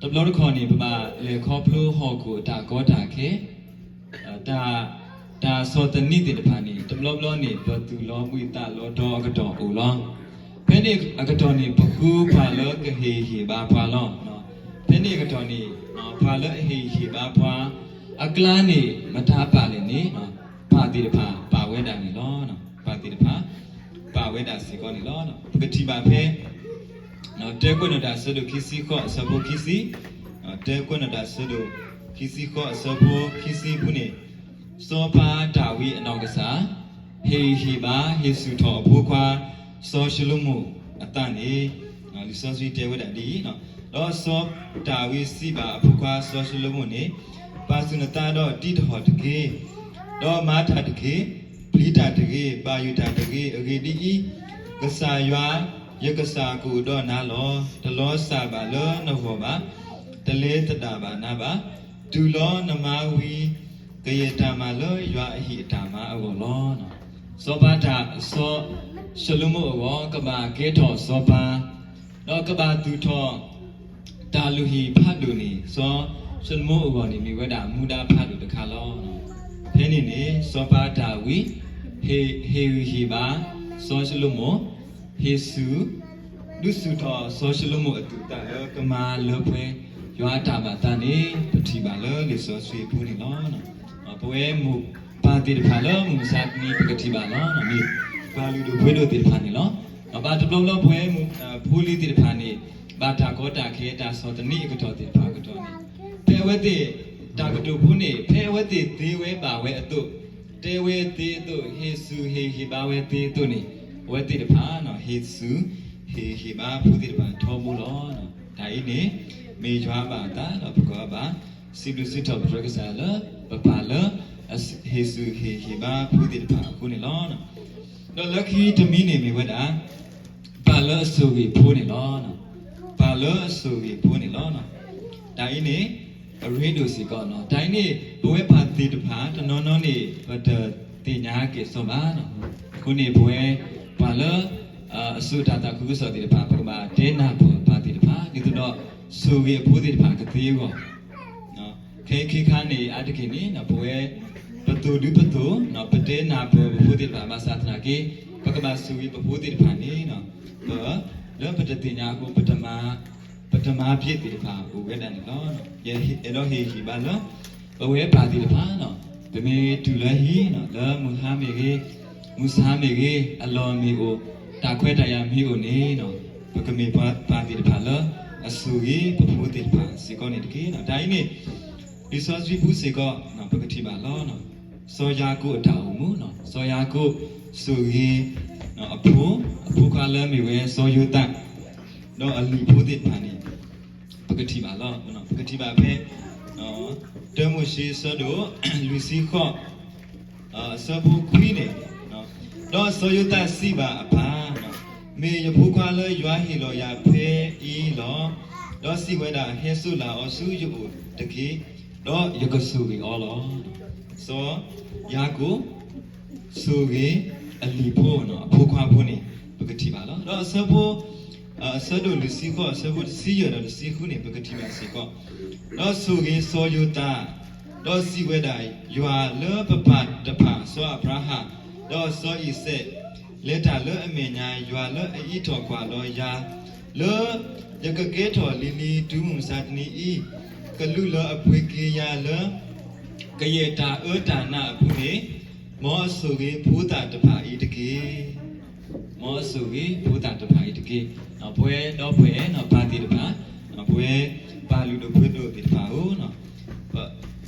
တဘျီတခီၣ်န့ၣ် ပဘၣ်လဲၤခီဖျိဟီၣ်ခိၣ်အတၢ်ကီတၢ်ခဲ တၢ် တၢ်ဆီၣ်သနံးသ့ၣ်တဖၣ်န့ၣ် တဘျီဘျီန့ၣ် ပသူၣ်လီၤဘှံးသးလီၤတီၤအကတီၢ်အိၣ်လီၤ. ဖဲန့ၣ်အကတီၢ်န့ၣ် ပဃုပှၤလၢကဟ့ၣ်ဂံၢ်ဟ့ၣ်ဘါပှၤလီၤ. ဖဲန့ၣ်အကတီၢ်န့ၣ် ပှၤလၢအဟ့ၣ်ဂံၢ်ဟ့ၣ်ဘါပှၤ အကျါန့ၣ် မတၤပာ်လဲၣ်န့ၣ် ပၢ်သ့ၣ်တဖၣ်ပာ်ဝဲဒၣ်န့ၣ်လီၤ. ပၢ်သ့ၣ်တဖၣ် ပာ်ဝဲဒၣ်စ့ၢ်ကီးန့ၣ်လီၤ. ပကထံၣ်ဘၣ်ဖဲ တဲကွဲးနီၣ်တၢ်အဆၢဒိၣ်ခံဆံဃိးအဆၢဖိခံဆံ, တဲကွဲးနီၣ်တၢ်အဆၢဒိၣ်ခံဆံဃိးအဆၢဖိခံဆံအပူၤန့ၣ်, စီၤပၤဒၤဝံးအနီၢ်ကစၢ် ဟ့ၣ်ဂံၢ်ဟ့ၣ်ဘါ ဟ့ၣ်ဆူၣ်ထီၣ်အဖိခွါ စီၤၡလိၤမိၣ်အသးန့ၣ် လံာ်စီဆှံတဲဝဲဒၣ်ဒ်အံၤ, ဒီးစီၤဒၤဝံးစံးဘၣ်အဖိခွါစီၤၡလိၤမိၣ်န့ၣ်, ပာ်ဆူၣ်နသးဒီးတံးတဟီၣ်တက့ၢ်. ဒီးမၤတၢ်တက့ၢ်, ပျံၤတၢ်တဂ့ၤ, ဘၣ်ယိၣ်တၢ်တဂ့ၤ, အဂ့ၢ်ဒ်အံၤ, ကစၢ်ယွၤ ယကစၢ်ကအိၣ်ဒီးနၤလီၤ. တလီၤစၢ်ဘၣ်လၢနဂီၢ်ဘၣ်, တလဲၤသဒၣ်ဘၣ်နၤဘၣ်, တုၤလီၤနမါဝံၤ ကယဲၢ်တၢ်မၤလၢယွၤအဟံၣ်အတၢ်မၤအဂီၢ်လီၤ. စီၤပၤတၢ် စီၤၡလိၤမိၣ်အဂီၢ် ကဘၣ်ကဲထီၣ်စီၤပၤ, ဒီးကဘၣ်သူၣ်ထီၣ် တၢ်လုၢ်ဟံၣ်ဖးဒိၣ်န့ၣ် စီၤၡလိၤမိၣ်အဂီၢ်န့ၣ် မ့ၢ်ဝဲဒၣ်မူဒါဖးဒိၣ်တခါလီၤ. ဖဲန့ၣ်န့ၣ် စီၤပၤဒၤဝံး ဟ့ၣ်ဂံၢ်ဟ့ၣ်ဘါ စီၤၡလိၤမိၣ်, ဟ့ၣ်ဆူၣ် ဒုးဆူၣ်ထီၣ်စီၤၡလိၤမိၣ်အသူၣ်အသးလၢကမၤလၢပှဲၤ ယွၤအတၢ်မၤအသးန့ၣ် ပထံၣ်ဘၣ်လၢလံာ်စီဆှံအပူၤန့ၣ်လီၤ. ပဝဲမိၢ်ပၢ်သ့ၣ်တဖၣ်လၢမုၢ်မဆါတနံၤ ပကထံၣ်ဘၣ်လီၤ. မ့ၢ်ပှၤလုၢ်ဒိၣ်ပှ့ၤဒိၣ်သ့ၣ်တဖၣ်န့ၣ်လီၤ. ဘၣ်တဘျီဘျီပဝဲဖိလံၤသ့ၣ်တဖၣ်န့ၣ် ဘၣ်တၢ်ကီတၢ်ခဲ တၢ်ဆီၣ်သနံးအကတီၢ်သ့ၣ်တဖၣ်အကတီၢ်န့ၣ် ဖဲအဝဲသ့ၣ် တၢ်ကတိၤဖိန့ၣ် ဖဲအဝဲသ့ၣ်သ့ဝဲဘၣ်ဝဲအသိး, တဲဝဲသ့အသိး, ဟ့ၣ်ဆူၣ်ဟ့ၣ်ဂံၢ်ဟ့ၣ်ဘါဝဲသ့အသိးန့ၣ် အဝဲသ့ၣ်တဖၣ် ဟ့ၣ်ဆူၣ်ဟ့ၣ်ဂံၢ်ဟ့ၣ်ဘါဖိသ့ၣ်တဖၣ်ထီဘိလီၤ. တၢ်အံၤန့ၣ် မ့ၢ်ယွၤအဘၣ်အသးဒီး ပကဘၣ် စံးဘျုးစံးထီၣ်ပတြၢၤကစၢ်ယွၤလၢ ပပၢ်လၢ ဟ့ၣ်ဆူၣ်ဟ့ၣ်ဂံၢ်ဟ့ၣ်ဘါဖိသ့ၣ်တဖၣ်အဃိန့ၣ်လီၤ. ဒီးလၢခံတမံၤန့ၣ်မ့ၢ်ဝဲဒၣ် ပၢ်လၢအဆိၣ်ဂ့ၤဖိန့ၣ်လီၤ. ပၢ်လၢအဆိၣ်ဂ့ၤဖိန့ၣ်လီၤ. တၢ်အံၤန့ၣ် အရ့ဒိၣ်စ့ၢ်ကီး, တၢ်အံၤန့ၣ် ပဝဲပၢ်သ့ၣ်တဖၣ်တနီၤနီၤန့ၣ် ပတသ့ၣ်ညါက့ၤစီဘၣ်. အဃိန့ၣ် ပဝဲပှၤလၢ အစိာ်တၢ်သးခုကစီၣ်သ့ၣ်တဖၣ် ပကဘၣ်တဲနၢ်ပၢၢ်ပၢ်သ့ၣ်တဖၣ် ဒ်သိးဒီး ဆိၣ်ဂ့ၤအဖိသ့ၣ်တဖၣ်ကသ့အဂီၢ် ခဲအံၤခဲခါန့ၣ် အါတက့ၢ်န့ၣ် ပဝဲ ပသိၣ်ဒုပသိၣ် ပတဲနၢ်ပၢၢ်ပဖိသ့ၣ်တဖၣ် ဘၣ်ဆၣ်သနာ်က့ ပကဘၣ်ဆိၣ်ဂ့ၤပဖိသ့ၣ်တဖၣ်န့ၣ် ပ လၢပတသ့ၣ်ညါအဃိ ပတမၤ ပတမၤဘၣ်သ့ၣ်တဖၣ်အိၣ်ဝဲဒၣ်န့ၣ်လီၤ. ယအဲၣ်ဒိးဟ့ၣ်ဂံၢ်ဘါလၢ ပဝဲပၢ်သ့ၣ်တဖၣ် ပမ့ၢ်တုၤလၢဟံၣ် လၢမုၢ်ဟါမ့ၢ်ဂ့ၤ, မုၢ်ဆါမ့ၢ်ဂ့ၤ, အလီၢ်မ့ၢ်အိၣ်, တၢ်ခွဲးတၢ်ယာ်မ့ၢ်အိၣ်န့ၣ်, ပကမ့ၢ်ပှၤသ့ၣ်တဖၣ်လၢအဆိၣ်ဂ့ၤပဖိသ့ၣ်တဖၣ်စ့ၢ်ကီးန့ၣ်တက့ၢ်. တၢ်အံၤန့ၣ် လံာ်စီဆှံပူၤစ့ၢ်ကီး ပကထံၣ်ဘၣ်လီၤ. စီၤယၤကိာ်အတၢ်အိၣ်မူ, စီၤယၤကိာ်ဆိၣ်ဂ့ၤအဖိ, အဖိခွါလၢအမ့ၢ်ဝဲစီၤယိၤသး, ဒီးအလံၤဖိသ့ၣ်တဖၣ်န့ၣ် ပကထံၣ်ဘၣ်လီၤ. ပကထံၣ်ဘၣ်ဖဲ တၢမိၤၡ့အဆၢဒိၣ်လွံၢ်ဆံဃိး အဆၢဖိခွံန့ၣ်, ဒီးစီၤယိၤသးစံးဘၣ်အပၢ်, မ့ၢ်ယဖိခွါလၢယွၤဟ့ၣ်လီၤယၤဖဲအံၤလီၤ. ဒီးစံးဝဲဒၣ်, ဟဲစိာ်လၢအီၤဆူယအိၣ်တက့ၢ်, ဒီးယကဆိၣ်ဂ့ၤအီၤလီၤ. စီၤယၤကိာ် ဆိၣ်ဂ့ၤအလံၤဖိ, အဖိခွါဖိန့ၣ် ပကထံၣ်ဘၣ်လီၤ. ဒီးအဆၢဖိ အဆၢဒိၣ်လွံၢ်ဆံဃိး အဆၢဖိတဆံယဲၢ်ဒီးတဆံဃုန့ၣ် ပကထံၣ်ဘၣ်စ့ၢ်ကီး, ဒီးဆိၣ်ဂ့ၤစီၤယိၤသး, ဒီးစံးဝဲဒၣ်, ယွၤလၢပပၢ်တဖၣ်စီၤအၤဘြၤဟၣ်, ဒီးစီၤအံၤစဲး, လဲၤတၢ်လၢအမဲာ်ညါ, ယွၤလၢအအံးထီၣ်ကွၢ်ဒီးယၤ, လၢယကကဲထီၣ်လံၤလံၤတုၤမုၢ်မဆါတနံၤအံၤ, ကလူးလၢအပှ့ၤက့ၤယၤလၢ ကယဲၢ်တၢ်အၢတၢ်နးအပူၤန့ၣ်, မ်အဆိၣ်ဂ့ၤဖိသၣ်တဖၣ်အံၤတက့ၢ်. မ်အဆိၣ်ဂ့ၤဖိသၣ်တဖၣ်အံၤတက့ၢ်. ပဝဲဒီပုၢ်ဝဲၢ်ပၢ်သ့ၣ်တဖၣ်, ပဝဲပၢ်လုၢ်ဒိၣ်ပှ့ၤဒိၣ်သ့ၣ်တဖၣ်ဧၢ,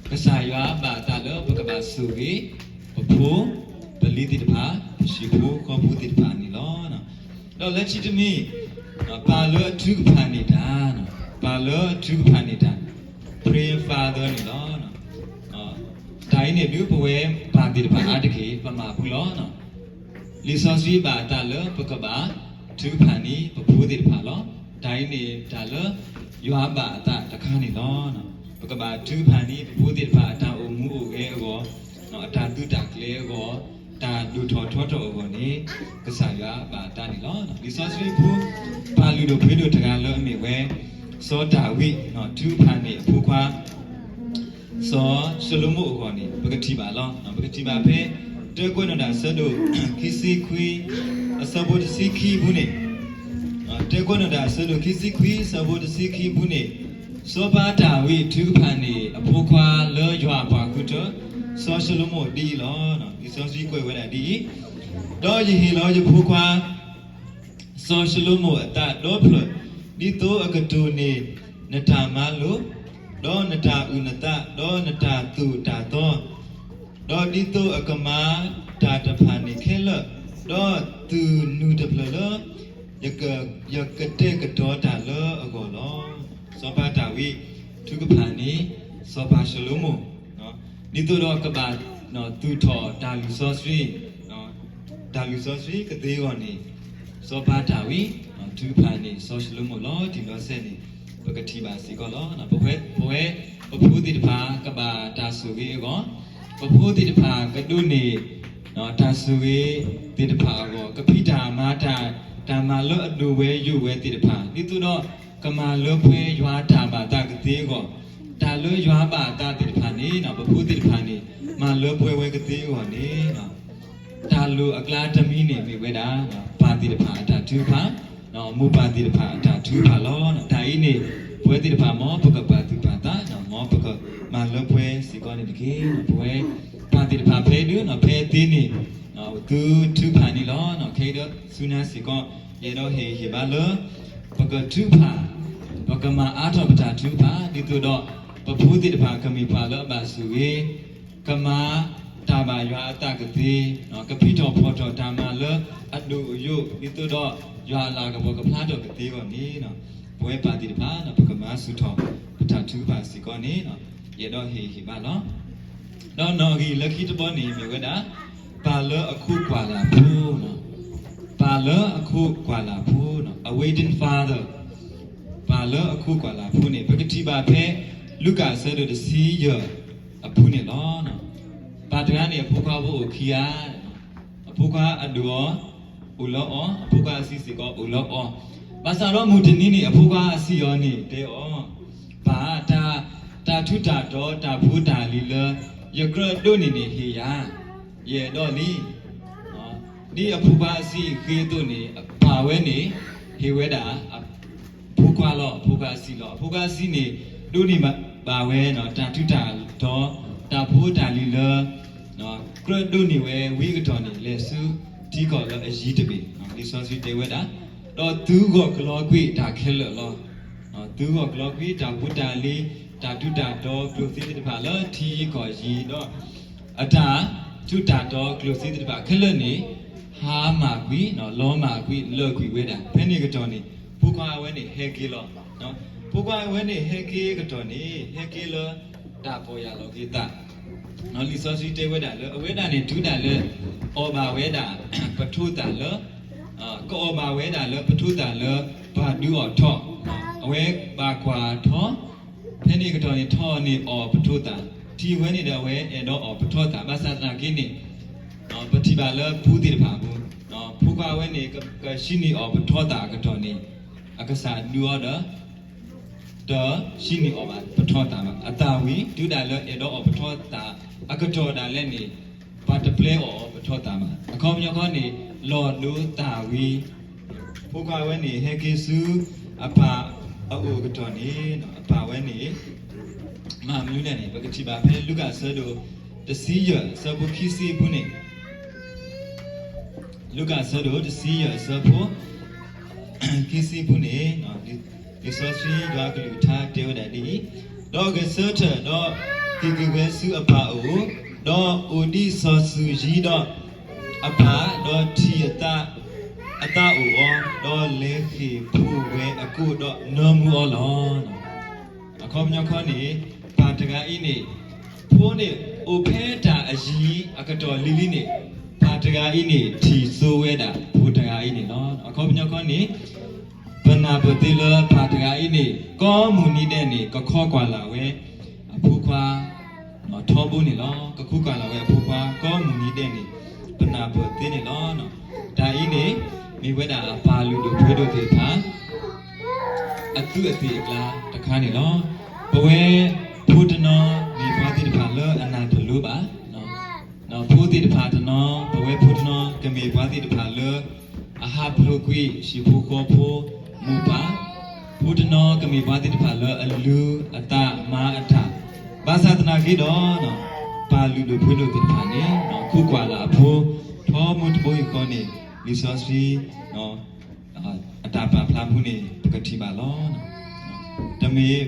ကစၢ်ယွၤဘၣ်အသးလၢပကဘၣ်ဆိၣ်ဂ့ၤ ပဖိ ပလံၤသ့ၣ်တဖၣ်, ပဟံၣ်ဖိဃီဖိသ့ၣ်တဖၣ်န့ၣ်လီၤ. ဒီးလၢခံတမံၤ, ပၢ်လၢအထုကဖၣ်န့ၢ်တၢ်, ပၢ်လၢအထုကဖၣ်န့ၢ်တၢ်, Prayer Father န့ၣ်လီၤ. တၢ်အံၤန့ၣ်ဒုးပဝဲပၢ်သ့ၣ်တဖၣ်အါတက့ၢ် ပမၤဖုလီၤ. လံာ်စီဆှံဘၣ်အသးလၢပကဘၣ်ထုကဖၣ်န့ၢ်ပဖိသ့ၣ်တဖၣ်လီၤ. တၢ်အံၤန့ၣ်တၢ်လၢယွၤဘၣ်အသးတခါန့ၣ်လီၤ. ပကဘၣ်ထုကဖၣ်န့ၢ်ပဖိသ့ၣ်တဖၣ်အတၢ်အိၣ်မူအိၣ်ဂဲၤအဂီၢ်, အတၢ်သုးတၢ်ကျဲၤအဂီၢ်, တၢ်ဒိၣ်ထီၣ်ထီထီၣ်အဂီၢ်န့ၣ်, ကစၢ်ယွၤဘၣ်အသးန့ၣ်လီၤ. လံာ်စီဆှံဖိ ပၢ်လုၢ်ဒိၣ်ပှ့ၤဒိၣ်တဂၤလၢအမ့ၢ်ဝဲ စီၤဒၤဝံး ထုကဖၣ်န့ၢ်အဖိခွါ စီၤၡလိၤမိၣ်အဂီၢ်န့ၣ် ပကထံၣ်ဘၣ်လီၤ. ပကထံၣ်ဘၣ်ဖဲ တၢကွဲးနီၣ်တၢ်အဆၢဒိၣ်ခံဆံခွံ အဆၢဖိတဆံခံအပူၤန့ၣ်, တၢကွဲးနီၣ်တၢ်အဆၢဒိၣ်ခံဆံခွံ အဆၢဖိတဆံခံအပူၤန့ၣ်, စီၤပၤဒၤဝံးထုကဖၣ်န့ၢ်အဖိခွါလၢယွၤအပှၤဃုထၢ စီၤၡလိၤမိၣ်ဒ်အံၤလီၤ. လံာ်စီဆှံကွဲးဝဲဒၣ်ဒ်အံၤ, ဒီးယဟ့ၣ်လီၤယဖိခွါ စီၤၡလိၤမိၣ်အသးဒီဖျၢၣ်, ဒ်သိးအကတိၢ်န့ၢ်နတၢ်မၤလိာ်, ဒီးနတၢ်အုၣ်နသး, ဒီးနတၢ်သိၣ်တၢ်သီ, ဒီးဒ်သိးအကမၤတၢ်တဖၣ်န့ၣ်ခဲလၢာ်, ဒီးတုၤနုၤတဖျၢၣ်လၢ ယကတဲာ်ကတီၤတၢ်လၢအဂီၢ်လီၤ. စီၤပၤဒၤဝံးထုကဖၣ်န့ၢ် စီၤပၤၡလိၤမိၣ် ဒ်သိးဒီးကဘၣ်သူၣ်ထီၣ်တၢ်လုၢ်စီဆှံ, တၢ်လုၢ်စီဆှံကသ့အဂီၢ်န့ၣ်, စီၤပၤဒၤဝံးထုကဖၣ်န့ၢ်စီၤၡလိၤမိၣ်လီၤတံၢ်လီၤဆဲးန့ၣ် ပကထံၣ်ဘၣ်စ့ၢ်ကီးလီၤ. ပဝဲ ပဖိသ့ၣ်တဖၣ်ကဘၣ်တၢ်ဆိၣ်ဂ့ၤအဂီၢ်, ပဖိသ့ၣ်တဖၣ်ကဒိးန့ၢ် တၢ်ဆိၣ်ဂ့ၤသ့ၣ်တဖၣ်အဂီၢ်, ကဖံးတၢ်မၤတၢ်, တၢ်မၤလၢအဒိၣ်ဝဲယိၣ်ဝဲသ့ၣ်တဖၣ်, ဒ်သိးဒီးကမၤလၢပှဲၤယွၤတၢ်ဘၣ်သးကသ့အဂီၢ်, တၢ်လၢယွၤဘၣ်အသးသ့ၣ်တဖၣ်န့ၣ် ပဖိသ့ၣ်တဖၣ်န့ၣ် မၤလၢပှဲၤဝဲကသ့အဂီၢ်န့ၣ် တၢ်လိၣ်အကျါတမံၤန့ၣ်မ့ၢ်ဝဲဒၣ် ပၢ်သ့ၣ်တဖၣ်အတၢ်ထုကဖၣ်, မိၢ်ပၢ်သ့ၣ်တဖၣ်အတၢ်ထုကဖၣ်လီၤ. တၢ်အံၤန့ၣ် ပဝဲသ့ၣ်တဖၣ်မ်ပကပာ်သူၣ်ပာ်သး, မ်ပကမၤလၢပှဲၤစ့ၢ်ကီးန့ၣ်တက့ၢ်. ပဝဲပၢ်သ့ၣ်တဖၣ်ဖဲဒုး ဖဲသ့န့ၣ် သုထုကဖၣ်န့ၣ်လီၤ. ခဲအံၤဒီးဆူညါစ့ၢ်ကီး ယအဲၣ်ဒိးဟ့ၣ်ဂံၢ်ဟ့ၣ်ဘါလၢ ပကထုကဖၣ်, ပကမၤအါထီၣ်ပတၢ်ထုကဖၣ် ဒ်သိးဒီး ပဖိသ့ၣ်တဖၣ်ကမ့ၢ်ပှၤလၢအဘၣ်ဆိၣ်ဂ့ၤ, ကမၤတၢ်ဘၣ်ယွၤအသးကသ့, ကဖံးထီၣ်ဖီၣ်ထီၣ်တၢ်မၤလၢအဒိၣ်အယိာ် ဒ်သိးဒီးယွၤအလၤကပီၤကဖျါထီၣ်ကသ့အဂီၢ်န့ၣ်, ပဝဲပၢ်သ့ၣ်တဖၣ် ပကမၤဆူၣ်ထီၣ်ပတၢ်ထုကဖၣ်စ့ၢ်ကီးန့ၣ် ယအဲၣ်ဒိးဟ့ၣ်ဂံၢ်ဟ့ၣ်ဘါလီၤ. ဒီးနီၣ်ဂံၢ်လၢခံတဘီန့ၣ်မ့ၢ်ဝဲဒၣ် ပၢ်လၢအခိးကွၢ်လၢ်ဖိ, ပၢ်လၢအခိးကွၢ်လၢ်ဖိ, a waiting father, ပၢ်လၢအခိးကွၢ်လၢ်ဖိန့ၣ် ပကထံၣ်ဘၣ်ဖဲ လူၤကၣ်အဆၢဒိၣ်တဆံယဲၢ်အပူၤန့ၣ်လီၤ. ပၢ်တဂၤန့ၣ် အဖိခွါဖိအိၣ်ခံဂၤ, အဖိခွါအဒိၣ်အီၤ အိၣ်လၢအီၤ, အဖိခွါအဆံးစ့ၢ်ကီးအိၣ်လၢအီၤ, ဘၣ်ဆၣ်ဒီးမုၢ်တနံၤန့ၣ် အဖိခွါအဆံးအီၤန့ၣ် တဲအီၤ, ပၢ်, တၢ်ထူးတၢ်တီၤ တၢ်ဖိတၢ်လံၤလၢ ယကြၢးဒိးန့ၢ်န့ၣ်ဟ့ၣ်ယၤ, ယအဲၣ်ဒိးလံ. ဒ်အဖိခွါအဆံးဃ့အသိးန့ၣ် ပၢ်ဝဲန့ၣ် ဟ့ၣ်ဝဲဒၣ် အဖိခွါလီၤ, အဖိခွါအဆံးလီၤ. အဖိခွါအဆံးန့ၣ် ဒိးန့ၢ်ဘၣ်ဝဲ တၢ်ထူးတၢ်တီၤ တၢ်ဖိတၢ်လံၤလၢ ကြၢးဒိးန့ၢ်ဝဲဝံအကတီၢ်န့ၣ် လဲၤဆူထံကီၢ်လၢအယံၤတဘ့ၣ်, လံာ်စီဆှံတဲဝဲဒၣ်, ဒီးသုဂီၢ်ကလီကွံာ်တၢ်ခဲလၢာ်လီၤ. သုဂီၢ်ကလီကွံာ်တၢ်ဖိတၢ်လံၤ, တၢ်ထူးတၢ်တီၤကျိၣ်စ့သ့ၣ်တဖၣ်လၢထံကီၢ်ယံၤ, ဒီးအတၢ်ထူးတၢ်တီၤကျိၣ်စ့သ့ၣ်တဖၣ်ခဲလၢာ်န့ၣ် ဟါမၢ်ကွံာ်, လီၤမၢ်ကွံာ်, လၢာ်ကွံာ်ဝဲဒၣ်. ဖဲန့ၣ်အကတီၢ်န့ၣ် ဖိခွါဝဲန့ၣ်ဟဲက့ၤလီၤ. ဖိခွါဝဲန့ၣ်ဟဲက့ၤအကတီၢ်န့ၣ် ဟဲက့ၤလၢတၢ်ပီၢ်ယၢ်လီၤက့ၤသး. လံာ်စီဆှံတဲဝဲဒၣ်လၢ အဝဲဒၣ်န့ၣ်တုၤဒၣ်လၢ အီၣ်ဘၣ်ဝဲဒၣ် ပထိသၣ်လၢ ကအီၣ်ဘၣ်ဝဲဒၣ်လၢပထိသၣ်လၢ ပှၤဒုးအီၣ်ထီၣ်, အဝဲဘၣ်ကွၢ်ထီၣ်, ဖဲန့ၣ်အကတီၢ်န့ၣ် ထီၣ်န့ၢ်အီၤပထိသၣ်, ထံၣ်ဝဲန့ၣ်ဒီးအဝဲအဲၣ်ဒိးအီၣ်ပထိသၣ်, ဘၣ်ဆၣ်သနာ်က့န့ၣ် ပထံၣ်ဘၣ်လၢဖိသ့ၣ်တဖၣ်အပူၤ, ဖိခွါဝဲန့ၣ် ကဟံးန့ၢ်အီၤပထိသၣ်အကတီၢ်န့ၣ် အကစၢ်ဒုးအီၤဒီး တဟံးန့ၢ်အီၤဘၣ်ပထိသၣ်ဘၣ်. အသးဝံၤ တုၤဒၣ်လၢအဲၣ်ဒိးအီၣ်ပထိသၣ်အကတီၢ်ဒၣ်လဲာ်န့ၣ် ပှၤတပျဲအီၣ်အီၤပထိသၣ်ဘၣ်. အခီပညီခီန့ၣ် လီၤဒိသးဝံၤ ဖိခွါဝဲန့ၣ် ဟဲက့ၤဆူအပၢ်အအိၣ်အကတီၢ်န့ၣ် အပၢ်ဝဲန့ၣ် မၤမနုၤလဲၣ်န့ၣ် ပကထံၣ်ဘၣ်ဖဲလူၤကၣ်အဆၢဒိၣ်တဆံယဲၢ်အဆၢဖိခံဆံအပူၤန့ၣ်, လူၤကၣ်အဆၢဒိၣ်တဆံယဲၢ်အဆၢဖိ ခံဆံအပူၤန့ၣ် လံာ်စီဆှံယွၤအကလုၢ်ကထါတဲဝဲဒၣ်ဒ်အံၤ, ဒီးဂဲၤဆၢထၢၣ်ဒီးက့ၤက့ၤဝဲဆူအပၢ်အအိၣ်, ဒီးအိၣ်ဒံးစီၤစုၤယံၤဒီးအပၢ်, ဒီးထံၣ်အသးအိၣ်အီၤ, ဒီးလဲၤဃ့ၢ်ဖိဝဲအကိၣ်ဒီးနၢမူအီၤလီၤ. အခီပညီခီန့ၣ် ပၢ်တဂၤအံၤန့ၣ် ဖိန့ၣ်အိၣ်ဖဲတၢ်အယံၤအကတီၢ်လံၤလံၤန့ၣ် ပၢ်တဂၤအံၤန့ၣ် ထံၣ်စိဝဲဒၣ်ဖိတဂၤအံၤန့ၣ်လီၤ. အခီပညီခီန့ၣ် ပနၢ်ပၢၢ်သ့လၢပၢ်တဂၤအံၤန့ၣ် ကိးမုၢ်နံၤဒဲးန့ၣ် ကခိးကွၢ်လၢ်ဝဲအဖိခွါ ထီဘိန့ၣ်လီၤ. ကခိးကွၢ်လၢ်ဝဲအဖိခွါ ကိးမုၢ်နံၤဒဲးန့ၣ် ပနၢ်ပၢၢ်သ့န့ၣ်လီၤ. တၢ်အံၤန့ၣ် မ့ၢ်ဝဲဒၣ်အပၢ်လုၢ်ဒိၣ်ပှ့ၤဒိၣ်သ့ၣ်တဖၣ် အသုးအသ့ၣ်အကျါတခါန့ၣ်လီၤ. ပဝဲဖိတနီၤမ့ၢ်ပှၤသ့ၣ်တဖၣ်လၢအနၢ်တလိၤဘၣ်. ဖိသ့ၣ်တဖၣ်တနီၤ ပဝဲဖိတနီၤ ကမ့ၢ်ပှၤသ့ၣ်တဖၣ်လၢအဟးဖျိးကွံာ်ဟံၣ်ဖိဃီဖိမိၢ်ပၢ်, ဖိတနီၤကမ့ၢ်ပှၤသ့ၣ်တဖၣ်လၢအလုၢ်အသးမၤအတၢ်, ဘၣ်ဆၣ်သနာ်က့ဒီး ပၢ်လုၢ်ဒိၣ်ပှ့ၤဒိၣ်သ့ၣ်တဖၣ်န့ၣ် ခိးကွၢ်လၢ်အဖိ ထီဘိတဘိယူၢ်ဃီန့ၣ် လံာ်စီဆှံ အတၢ်ပာ်ဖျါဖိန့ၣ် ပကထံၣ်ဘၣ်လီၤ. တမ့ၢ်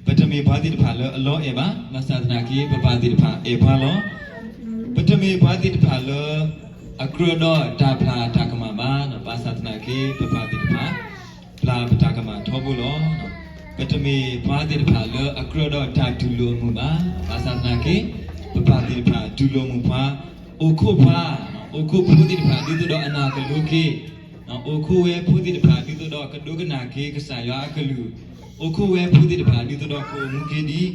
ပတမ့ၢ်ပှၤသ့ၣ်တဖၣ်လၢအလီၤအဲၣ်ဘၣ်, ဘၣ်ဆၣ်သနာ်က့ ပပၢ်သ့ၣ်တဖၣ်အဲၣ်ပှၤလီၤ. ပတမ့ၢ်ပှၤသ့ၣ်တဖၣ်လၢ အကြၢးဒီးတၢ်ဖျါတၢ်ကမၣ်ဘၣ်, ဘၣ်ဆၣ်သနာ်က့ ပပၢ်သ့ၣ်တဖၣ် ဖျါပတၢ်ကမၣ်ထီဘိလီၤ. ပတမ့ၢ်ပှၤသ့ၣ်တဖၣ်လၢအကြၢးဒီးတၢ်တူၢ်လိာ်မုာ်ဘၣ်, ဘၣ်ဆၣ်သနာ်က့ ပပၢ်သ့ၣ်တဖၣ်တူၢ်လိာ်မုာ်ပှၤ, အိၣ်ခိးပှၤ, အိၣ်ခိးဖိသ့ၣ်တဖၣ်ဒ်သိးဒီးအနၢ်ကလိၤက့ၤ အိၣ်ခိးဝဲဖိသ့ၣ်တဖၣ်ဒ်သိးဒီးကဒိကနၣ်က့ၤကစၢ်ယွၤအကလုၢ်, အိၣ်ခိးဝဲဖိသ့ၣ်တဖၣ်ဒ်သိးဒီးကအိၣ်မူက့ၤဒ်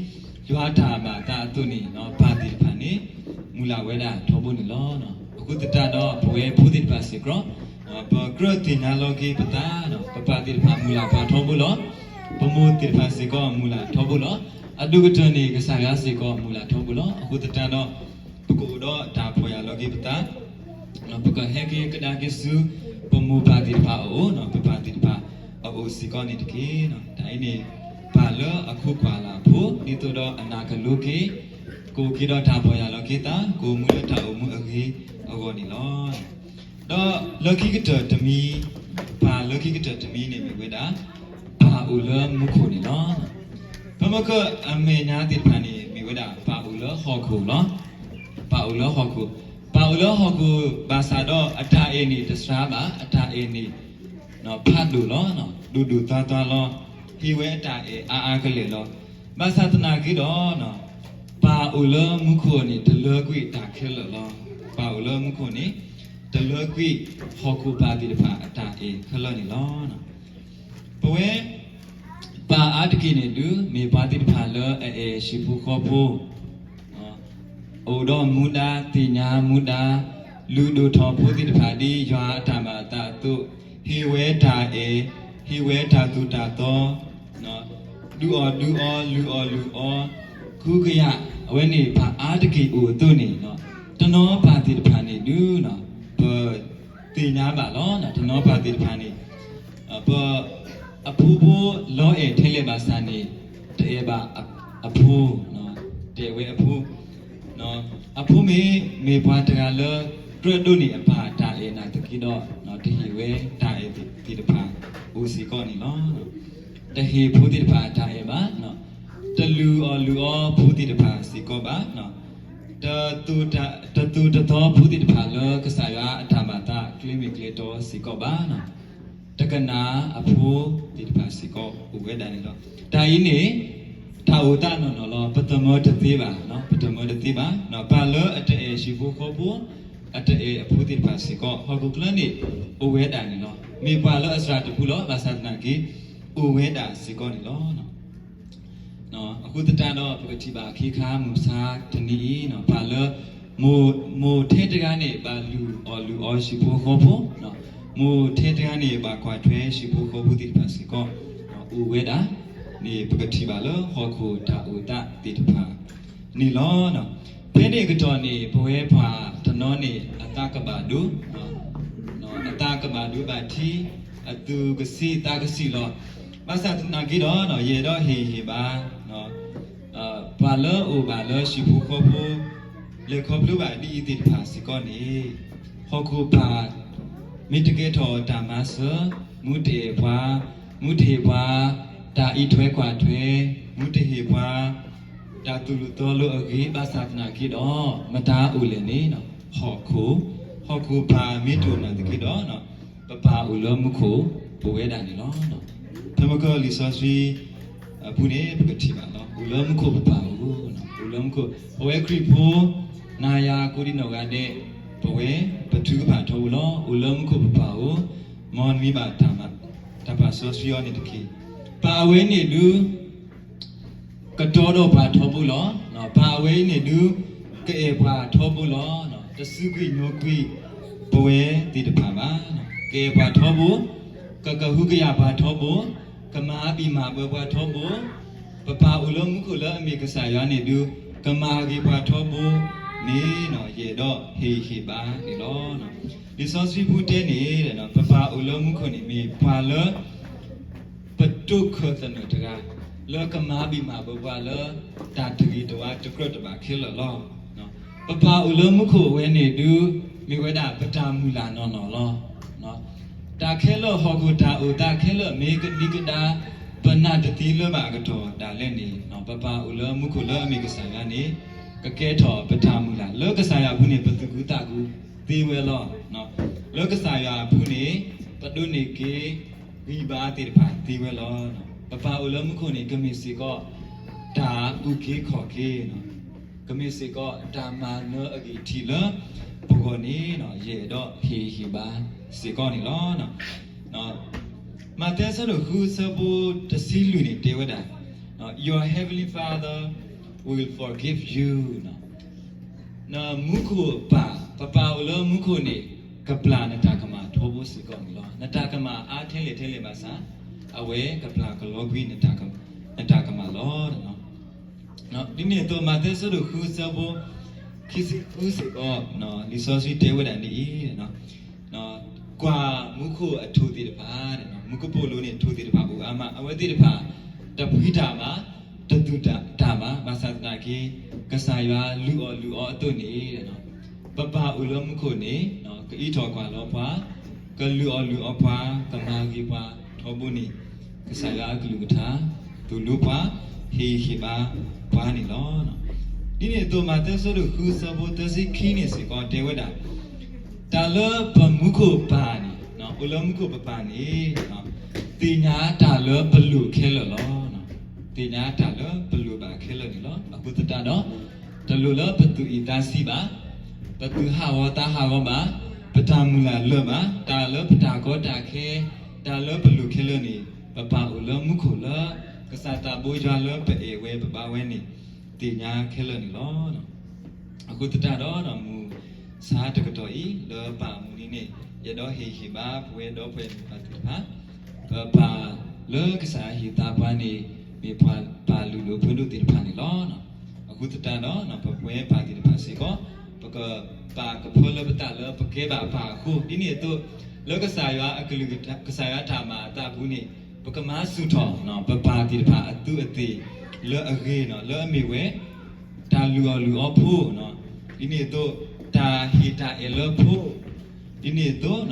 ယွၤတၢ်ဘၣ်သးအသိးန့ၣ် ပၢ်သ့ၣ်တဖၣ်န့ၣ် မုၢ်လၢ်ဝဲဒၣ်ထီဘိန့ၣ်လီၤ. အဃိသတးဒီး ပဝဲဖိသ့ၣ်တဖၣ်စ့ၢ်ကီး ပကြၢးသ့ၣ်ညါလီၤက့ၤပသး, ပပၢ်သ့ၣ်တဖၣ်မုၢ်လၢ်ပှၤထီဘိလီၤ. ပမိၢ်သ့ၣ်တဖၣ်စ့ၢ်ကီးမုၢ်လၢ်ထီဘိလီၤ. အဒိၣ်ကတၢၢ်န့ၣ် ကစၢ်ယွၤစ့ၢ်ကီးမုၢ်လၢ်ထီဘိလီၤ. အဃိသတးဒီး ပကအိၣ်ဒီးတၢ်ဖှီၣ်ယာ်လီၤက့ၤပသး, ပကဟဲက့ၤကဒါက့ၤဆူ ပမိၢ်ပၢ်သ့ၣ်တဖၣ်အအိၣ်, ပပၢ်သ့ၣ်တဖၣ်အအိၣ်စ့ၢ်ကီးန့ၣ်တက့ၢ်. တၢ်အံၤန့ၣ် ပၢ်လၢအခိးကွၢ်လၢ်အဖိ ဒ်သိးဒီးအနၢ်ကလိၤက့ၤ, ကအိၣ်က့ၤဒီးတၢ်ဖှီၣ်ယာ်လီၤက့ၤသး, ကအိၣ်မူလၢတၢ်အိၣ်မူအဂ့ၤအဂီၢ်န့ၣ်လီၤ. ဒီးလၢခံကတၢၢ်တမံၤ, ပၢ်လၢခံကတၢၢ်တမံၤန့ၣ်မ့ၢ်ဝဲဒၣ် ပၢ်အိၣ်လၢမူခိၣ်န့ၣ်လီၤ. ပမ့ၢ်ကွၢ်အမဲာ်ညါသ့ၣ်တဖၣ်န့ၣ် မ့ၢ်ဝဲဒၣ်ပၢ်အိၣ်လၢဟီၣ်ခိၣ်လီၤ. ပၢ်အိၣ်လၢဟီၣ်ခိၣ်, ပၢ်အိၣ်လၢဟီၣ်ခိၣ်ဘၣ်ဆၣ်ဒီးအတၢ်အဲၣ်န့ၣ်တစှၤဘၣ်, အတၢ်အဲၣ်န့ၣ် ဖးဒိၣ်လီၤ, ဒိၣ်ဒိၣ်သွါသွါလီၤ, ဟ့ၣ်ဝဲအတၢ်အဲၣ်အါအါကလဲာ်လီၤ. ဘၣ်ဆၣ်သနာ်က့ဒီး ပၢ်အိၣ်လၢမူခိၣ်န့ၣ် တလၢကွံာ်တၢ်ခဲလၢာ်လီၤ. ပၢ်အိၣ်လၢမူခိၣ်န့ၣ် တလၢကွံာ်ဟီၣ်ခိၣ်ပၢ်သ့ၣ်တဖၣ်အတၢ်အဲၣ်ခဲလၢာ်န့ၣ်လီၤ. ပဝဲ ပၢ်အါတက့ၢ်န့ၣ်ဒုး မ့ၢ်ပှၤသ့ၣ်တဖၣ်လၢအအဲၣ်ဟံၣ်ဖိဃီဖိ, အိၣ်ဒီးမူဒါ, သ့ၣ်ညါမူဒါ, လုၢ်ဒိၣ်ထီၣ်ဖိသ့ၣ်တဖၣ်ဒ်ယွၤအတၢ်ဘၣ်အသးအသိး, ဟ့ၣ်ဝဲတၢ်အဲၣ်, ဟ့ၣ်ဝဲတၢ်သိၣ်တၢ်သီ, ဒုးအီၣ်ဒုးအီ, လုၢ်အီၣ်လုၢ်အီ, ဃုကယာ်, အဝဲန့ၣ်ပၢ်အါတက့ၢ်အိၣ်အသိးန့ၣ်, တနီၤပၢ်သ့ၣ်တဖၣ်န့ၣ်ဒုး ပ သ့ၣ်ညါဘၣ်လီၤ. တနီၤပၢ်သ့ၣ်တဖၣ်န့ၣ် ပ အဖိဖိလီၤအဲၣ်ထဲလဲၣ်ဘၣ်ဆၣ်န့ၣ် တအဲၣ်ဘၣ်အဖိ, တအဲၣ်ဝဲအဖိ, အဖိမ့ၢ် မ့ၢ်ပှၤတဂၤလၢ ကြၢးဒိးန့ၢ်အပၢ်တၢ်အဲၣ်နာ်သက့ဒီး တဟ့ၣ်ဝဲတၢ်အဲၣ်သ့ၣ်တဖၣ်အိၣ်စ့ၢ်ကီးန့ၣ်လီၤ. တဟ့ၣ်ဖိသ့ၣ်တဖၣ်တၢ်အဲၣ်ဘၣ်, တလုၢ်အီၣ်လုၢ်အီဖိသ့ၣ်တဖၣ်စ့ၢ်ကီးဘၣ်, တသိၣ်တၢ် တသိၣ်တသီဖိသ့ၣ်တဖၣ်လၢကစၢ်ယွၤအတၢ်မၤအသး ကျဲမ့ၢ်ကျဲတီစ့ၢ်ကီးဘၣ်, တကနၣ်အဖိသ့ၣ်တဖၣ်စ့ၢ်ကီးအိၣ်ဝဲဒၣ်န့ၣ်လီၤ. တၢ်အံၤန့ၣ် တၢ်အိၣ်သးနီၢ်နီၢ်လီၤ. ပသမၢတသ့ဘၣ်, ပသမၢတသ့ဘၣ်. ပၢ်လၢအတအဲၣ်ဟံၣ်ဖိဃီဖိ, အတအဲၣ်အဖိသ့ၣ်တဖၣ်စ့ၢ်ကီး ဟီၣ်ခိၣ်ချၢန့ၣ် အိၣ်ဝဲဒၣ်န့ၣ်လီၤ. မ့ၢ်ပှၤလၢအစှၤတပူၤလီၤ. ဘၣ်ဆၣ်သနာ်က့ အိၣ်ဝဲဒၣ်စ့ၢ်ကီးန့ၣ်လီၤ. အဃိသတးဒီး ပကထံၣ်ဘၣ်အခ့အခါ မုၢ်မဆါတနံၤအံၤ ပှၤလၢ မိၢ်ထဲတဂၤန့ၣ် ဘၣ်လုၢ်အီၣ်လုၢ်အီဟံၣ်ဖိဃီဖိ, မိၢ်ထဲတဂၤန့ၣ် ဘၣ်ကွၢ်ထွဲဟံၣ်ဖိဃီဖိသ့ၣ်တဖၣ်စ့ၢ်ကီး အိၣ်ဝဲဒၣ်န့ၣ် ပကထံၣ်ဘၣ်လၢဟီၣ်ခိၣ်တၢ်အိၣ်သးသ့ၣ်တဖၣ်န့ၣ်လီၤ. ဖဲန့ၣ်အကတီၢ်န့ၣ် ပဝဲပှၤတနီၤန့ၣ် အသးကဘၣ်ဒိ, အသးကဘၣ်ဒိဘၣ်ထံး, အသူၣ်ကဆံးသးကဆံးလီၤ. ဘၣ်ဆၣ်သနာ်က့ဒီး ယအဲၣ်ဒိးဟ့ၣ်ဟ့ၣ်ဘၣ် ပှၤလၢအအိၣ်ဘၣ်လၢဟံၣ်ဖိဃီဖိ လဲၤခီဖျိဘၣ်ဒ်အံၤသ့ၣ်တဖၣ်စ့ၢ်ကီးန့ၣ် ဟီၣ်ခိၣ်ပၢ် မ့ၢ်တကဲထီၣ်တၢ်မၤစၢၤ, မူတအဲၣ်ပှၤ, မူတဟ့ၣ်ပှၤ တၢ်အံးထွဲကွၢ်ထွဲ, မူတဟ့ၣ်ပှၤ တၢ်သူၣ်လိၤသးလိၤအဂ့ၤ ဘၣ်ဆၣ်သနာ်က့ဒီး မတၤအိၣ်လဲၣ်န့ၣ် ဟီၣ်ခိၣ်, ဟီၣ်ခိၣ်ပၢ်မ့ၢ်တအိၣ်နာ်သက့ဒီး ပပၢ်အိၣ်လၢမူခိၣ်ပဝဲဒၣ်န့ၣ်လီၤ. ဖဲမုၢ်ကီၤလံာ်စီဆှံအပူၤန့ၣ် ပကထံၣ်ဘၣ်လီၤ. အိၣ်လၢမူခိၣ်ပပၢ်အိၣ်, အိၣ်လၢမူခိၣ်, ပဝဲခရံာ်ဖိ နၤယၤကိးဒံနီၢ်ဂၤဒဲး ပဝဲပထုကဖၣ်ထီဘိလီၤ. အိၣ်လၢမူခိၣ်ပပၢ်အိၣ်, မ်နမံၤဘၣ်တၢ်ပာ်စီဆှံအီၤန့ၣ်တက့ၢ်. ပၢ်အဝဲန့ၣ်ဒုး ကတီဒီးပှၤထီဘိလီၤ. ပၢ်အဝဲအံၤန့ၣ်ဒုး ကအဲၣ်ပှၤထီဘိလီၤ. တစူးကွံာ်ညိကွံာ်ပဝဲသ့ၣ်တဖၣ်ဘၣ်. ကအဲၣ်ပှၤထီဘိ, ကကဟုကယာ်ပှၤထီဘိ, ကမၤဘံၣ်မၤဘၢပှၤထီဘိ, ပပၢ်အိၣ်လၢမူခိၣ်လၢအမ့ၢ်ကစၢ်ယွၤန့ၣ်ဒုး ကမၤဂ့ၤပှၤထီဘိန့ၣ် ယအဲၣ်ဒိးဟ့ၣ်ဟ့ၣ်ဘၣ်န့ၣ်လီၤ. လံာ်စီဆှံပူၤတဲန့ၣ် ပပၢ်အိၣ်လၢမူခိၣ်န့ၣ် မ့ၢ်ပှၤလၢ ပတိၢ်ခၢၣ်သနၢၣ်တဂၤ လၢကမၤဘံၣ်မၤဘၢပှၤလၢ တၢ်တဂ့ၤတဝါတကြၢးတဘၣ်ခဲလၢာ်လီၤ. ပပၢ်အိၣ်လၢမူခိၣ်အဝဲန့ၣ်ဒုး မ့ၢ်ဝဲဒၣ်ပတၢ်မုၢ်လၢ်နီၢ်နီၢ်လီၤ. တၢ်ခဲလၢာ်ဟီၣ်ခိၣ်တၢ်အိၣ်သးခဲလၢာ်မ့ၢ်ကဒံကဒါ ပနၢ်တသ့လၢၤဘၣ်အကတီၢ်ဒၣ်လဲာ်န့ၣ် ပပၢ်အိၣ်လၢမူခိၣ်လၢအမ့ၢ်ကစၢ်ယွၤန့ၣ် ကကဲထီၣ်ပတၢ်မုၢ်လၢ် လၢကစၢ်ယွၤအပူၤန့ၣ် ပသူၣ်ခုသးခုသ့ဝဲလီၤ. လၢကစၢ်ယွၤအပူၤန့ၣ် ပဒိးန့ၢ်က့ၤဂံၢ်ဘါသ့ၣ်တဖၣ်သ့ဝဲလီၤ. ပပၢ်အိၣ်လၢမူခိၣ်န့ၣ် ကမ့ၢ်စ့ၢ်ကီး တၢ်အုၣ်က့ၤခီၣ်က့ၤ ကမ့ၢ်စ့ၢ်ကီးတၢ်မၤနၢၤအဂံၢ်ထံးလၢပဂီၢ်န့ၣ် ယအဲၣ်ဒိးဟ့ၣ်ဟ့ၣ်ဘါစ့ၢ်ကီးန့ၣ်လီၤ. မးသဲအဆၢဒိၣ်ဃုအဆၢဖိတဆံလွံၢ်န့ၣ် တဲဝဲဒၣ် Your heavenly Father will forgive you. နမူခိၣ်ပၢ်, ပပၢ်အိၣ်လၢမူခိၣ်န့ၣ် ကပျၢ်နတၢ်ကမၣ်ထီဘိစ့ၢ်ကီးန့ၣ်လီၤ. နတၢ်ကမၣ်အါထဲလဲၣ်ထဲလဲၣ်ဘၣ်ဆၣ် အဝဲကပျၢ်ကလီကွံာ်နတၢ်ကမၣ်လီၤ. ဒ်န့ၣ်အသိး မးသဲအဆၢဒိၣ်ဃုအဆၢဖိ ခံဆံဃုစ့ၢ်ကီး လံာ်စီဆှံတဲဝဲဒၣ်ဒ်အံၤ, ကွၢ်မူခိၣ်အထိၣ်သ့ၣ်တဖၣ်, မူကပိာ်လိၤန့ၣ် ထိၣ်သ့ၣ်တဖၣ်အိၣ်အါမး, အဝဲသ့ၣ်တဖၣ် တဖှံတၢ်မး, တသူၣ်တၢ်မး, ဘၣ်ဆၣ်သနာ်က့ ကစၢ်ယွၤလုၢ်အီၣ်လုၢ်အီအသိးန့ၣ် ပပၢ်အိၣ်လၢမူခိၣ်န့ၣ် ကအံးထီၣ်ကွၢ်လီၤပှၤ, ကလုၢ်အီၣ်လုၢ်အီပှၤ, ကမၤဂ့ၤပှၤထီဘိန့ၣ် ကစၢ်ယွၤအကလုၢ်ကထါ သိၣ်လိပှၤ, ဟ့ၣ်ဟ့ၣ်ဘါပှၤန့ၣ်လီၤ. ဒ်န့ၣ်အသိး မးသဲအဆၢဒိၣ်ဃုအဆၢဖိသၢဆံခံန့ၣ်စ့ၢ်ကီးတဲဝဲဒၣ်, တၢ်လၢပမူခိၣ်ပၢ်န့ၣ်, အိၣ်လၢမူခိၣ်ပပၢ်န့ၣ် သ့ၣ်ညါတၢ်လၢပလိၣ်ခဲလၢာ်လီၤ. သ့ၣ်ညါတၢ်လၢပလိၣ်ဘၣ်ခဲလၢာ်န့ၣ်လီၤ. အဃိသတးဒီး တလိၣ်လၢပသူၣ်အံၣ်သးဆံးဘၣ်, ပသူၣ်ဟးဂီၤသးဟးဂီၤဘၣ်, ပတၢ်မုၢ်လၢ်လၢာ်ဘၣ်, တၢ်လၢပတၢ်ကီတၢ်ခဲ, တၢ်လၢပလိၣ်ခဲလၢာ်န့ၣ် ပပၢ်အိၣ်လၢမူခိၣ်လၢ ကစၢ်သးဘိယွၤလၢပအဲၣ်ဝဲပဘါဝဲန့ၣ် သ့ၣ်ညါခဲလၢာ်န့ၣ်လီၤ. အဃိသတးဒီး မုၢ်ဆါတကတီၢ်အံၤ လၢပၢ်မုၢ်နံၤန့ၣ် ယအဲၣ်ဒိးဟ့ၣ်ဟ့ၣ်ဘါပဝဲဒီပုၢ်ဝဲၢ်မိၢ်ပၢ်သ့ၣ်တဖၣ်, ပပၢ်လၢကစၢ်ယွၤဟ့ၣ်သါပှၤန့ၣ် မ့ၢ်ပှၤပၢ်လုၢ်ဒိၣ်ပှ့ၤဒိၣ်သ့ၣ်တဖၣ်န့ၣ်လီၤ. အဃိသတးဒီး ပဝဲပၢ်သ့ၣ်တဖၣ်စ့ၢ်ကီး ပကပာ်ကဖၢလၢပသးလၢပကဲဘၣ်ပၢ်အဃိ, ဒ်န့ၣ်အသိး လၢကစၢ်ယွၤအကလုၢ်ကထါ, ကစၢ်ယွၤတၢ်မၤအသးပူၤန့ၣ် ပကမၤဆူၣ်ထီၣ် ပပၢ်သ့ၣ်တဖၣ်အသူးအသ့ၣ်လၢအဂ့ၤန့ၣ် လၢအမ့ၢ်ဝဲ တၢ်လုၢ်အီၣ်လုၢ်အီဖိန့ၣ် ဒ်န့ၣ်အသိး တၢ်ဟ့ၣ်တၢ်အဲၣ်လၢဖိ, ဒ်န့ၣ်အသိး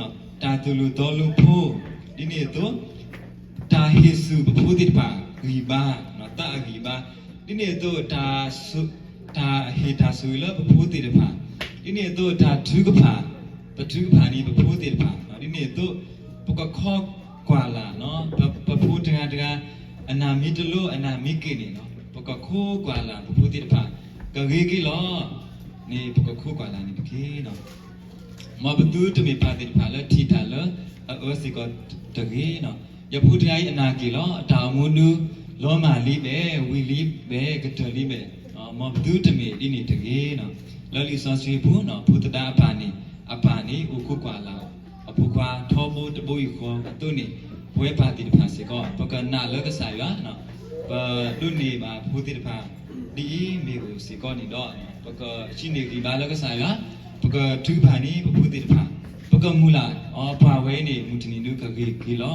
တၢ်သူၣ်လူၢ်သီလူဖိ, ဒ်န့ၣ်အသိး တၢ်ဟ့ၣ်ဆူၣ်ပဖိသ့ၣ်တဖၣ်ဂံၢ်ဘါ, သးအဂံၢ်ဘါ, ဒ်န့ၣ်အသိး တၢ်ဟ့ၣ်တၢ်ဆိၣ်ဂ့ၤလၢပဖိသ့ၣ်တဖၣ်, ဒ်န့ၣ်အသိး တၢ်ထုကဖၣ်, ပထုကဖၣ်န့ၣ်ပဖိသ့ၣ်တဖၣ်, ဒ်န့ၣ်အသိး ပကခိးကွၢ်လၢ် ပဖိတဂၤတဂၤ အနၢ်မ့ၢ်တလိ အနၢ်မ့ၢ်က့ၤန့ၣ် ပကခိးကွၢ်လၢ်ပဖိသ့ၣ်တဖၣ် ကဂ့ၤက့ၤလီၤ န့ၣ် ပကခိးကွၢ်လၢ်န့ၣ်တက့ၢ်. မ်ပသုတမ့ၢ်ပှၤသ့ၣ်တဖၣ်လၢထံၣ်တၢ်လၢအအၢစ့ၢ်ကီးတဂ့ၤ. ယဖိတဂၤအံၤအနၢ်က့ၤလီၤ, အတၢ်အိၣ်မူဒု လီၤမၢ်လံဘဲ, ဝံၤလံဘဲ, ကတၢၢ်လံဘဲ, မ်ပသုတမ့ၢ်ဒ်န့ၣ်တဂ့ၤ. လၢလံာ်စီဆှံပူၤ ဖိသဒါအပၢ်န့ၣ်, အပၢ်န့ၣ် အိၣ်ခိးကွၢ်လၢ် အဖိခွါထီဘိတဘိယူၢ်ဃီအသိးန့ၣ်, ပဝဲပၢ်သ့ၣ်တဖၣ်စ့ၢ်ကီး ပကနာ်လၢကစၢ်ယွၤ ပဒိးန့ၢ်ဘၣ်ဖိသ့ၣ်တဖၣ် ဒ်အံၤမ့ၢ်ဧိၤစ့ၢ်ကီးန့ၣ်ဒီး ပကဟံးန့ၢ်ဂံၢ်ဘါလၢကစၢ်ယွၤ, ပကထုကဖၣ်န့ၢ်ပဖိသ့ၣ်တဖၣ်, ပကမုၢ်လၢ်အီၤ ပှၤဝဲအံၤန့ၣ် မုၢ်တနံၤဒုကဂ့ၤက့ၤလီၤ.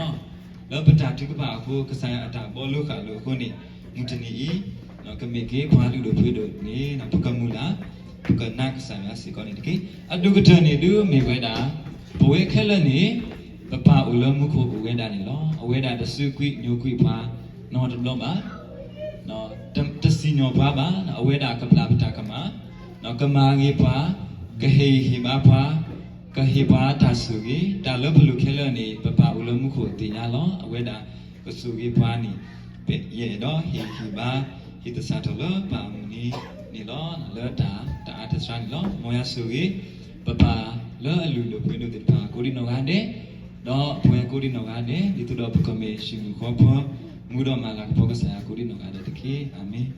လၢပတၢ်ထုကဖၣ်အဃိ ကစၢ်ယွၤအတၢ်ဘီလိဃာ်လိာ်အဃိန့ၣ် မုၢ်တနံၤအံၤ ကမ့ၢ်က့ၤပှၤလုၢ်ဒိၣ်ပှ့ၤဒိၣ်န့ၣ် ပကမုၢ်လၢ် ပကနာ်ကစၢ်ယွၤစ့ၢ်ကီးန့ၣ်တက့ၢ်. အဒိၣ်ကတၢၢ်န့ၣ်ဒုးမ့ၢ်ဝဲဒၣ် ပဝဲခဲလၢာ်န့ၣ် ပပၢ်အိၣ်လၢမူခိၣ်အိၣ်ဝဲဒၣ်န့ၣ်လီၤ. အဝဲဒၣ်တစူးကွံာ်ညိကွံာ်ပှၤနီတဘျီဘၣ်, တစံၣ်ညီၣ်ပှၤဘၣ်. အဝဲဒၣ်ကပျၢ်ပတၢ်ကမၣ်, ကမၤဂ့ၤပှၤ, ကဟ့ၣ်ဂံၢ်ဟ့ၣ်ဘါပှၤ, ကဟ့ၣ်ပှၤတၢ်ဆိၣ်ဂ့ၤ, တၢ်လၢပလိၣ်ခဲလၢာ်န့ၣ် ပပၢ်အိၣ်လၢမူခိၣ်သ့ၣ်ညါလီၤ. အဝဲဒၣ်ကဆိၣ်ဂ့ၤပှၤန့ၣ် ပအဲၣ်ဒိးဟ့ၣ်ဂံၢ်ဟ့ၣ်ဘါ ဟ့ၣ်သဆၣ်ထီၣ်လၢပၢ်အမုၢ်န့ၣ်န့ၣ်လီၤ. လၢတၢ်တအါတစှၤန့ၣ်လီၤ. မ်ယွၤဆိၣ်ဂ့ၤ ပပၢ်လၢအလုၢ်ဒိၣ်ပှ့ၤဒိၣ်သ့ၣ်တဖၣ် ကိးဒံနီၢ်ဂၤဒဲး, ဒီးပဝဲကိးဒံနီၢ်ဂၤဒဲး ဒ်သိးဒီးပကမ့ၢ်ဆူၣ်မုၢ်ဃီဖီ မူဒီးမၤလၤကပီၤကစၢ်ယွၤကိးဒံနီၢ်ဂၤဒဲးတက့ၢ်. အၤမ့ၣ်.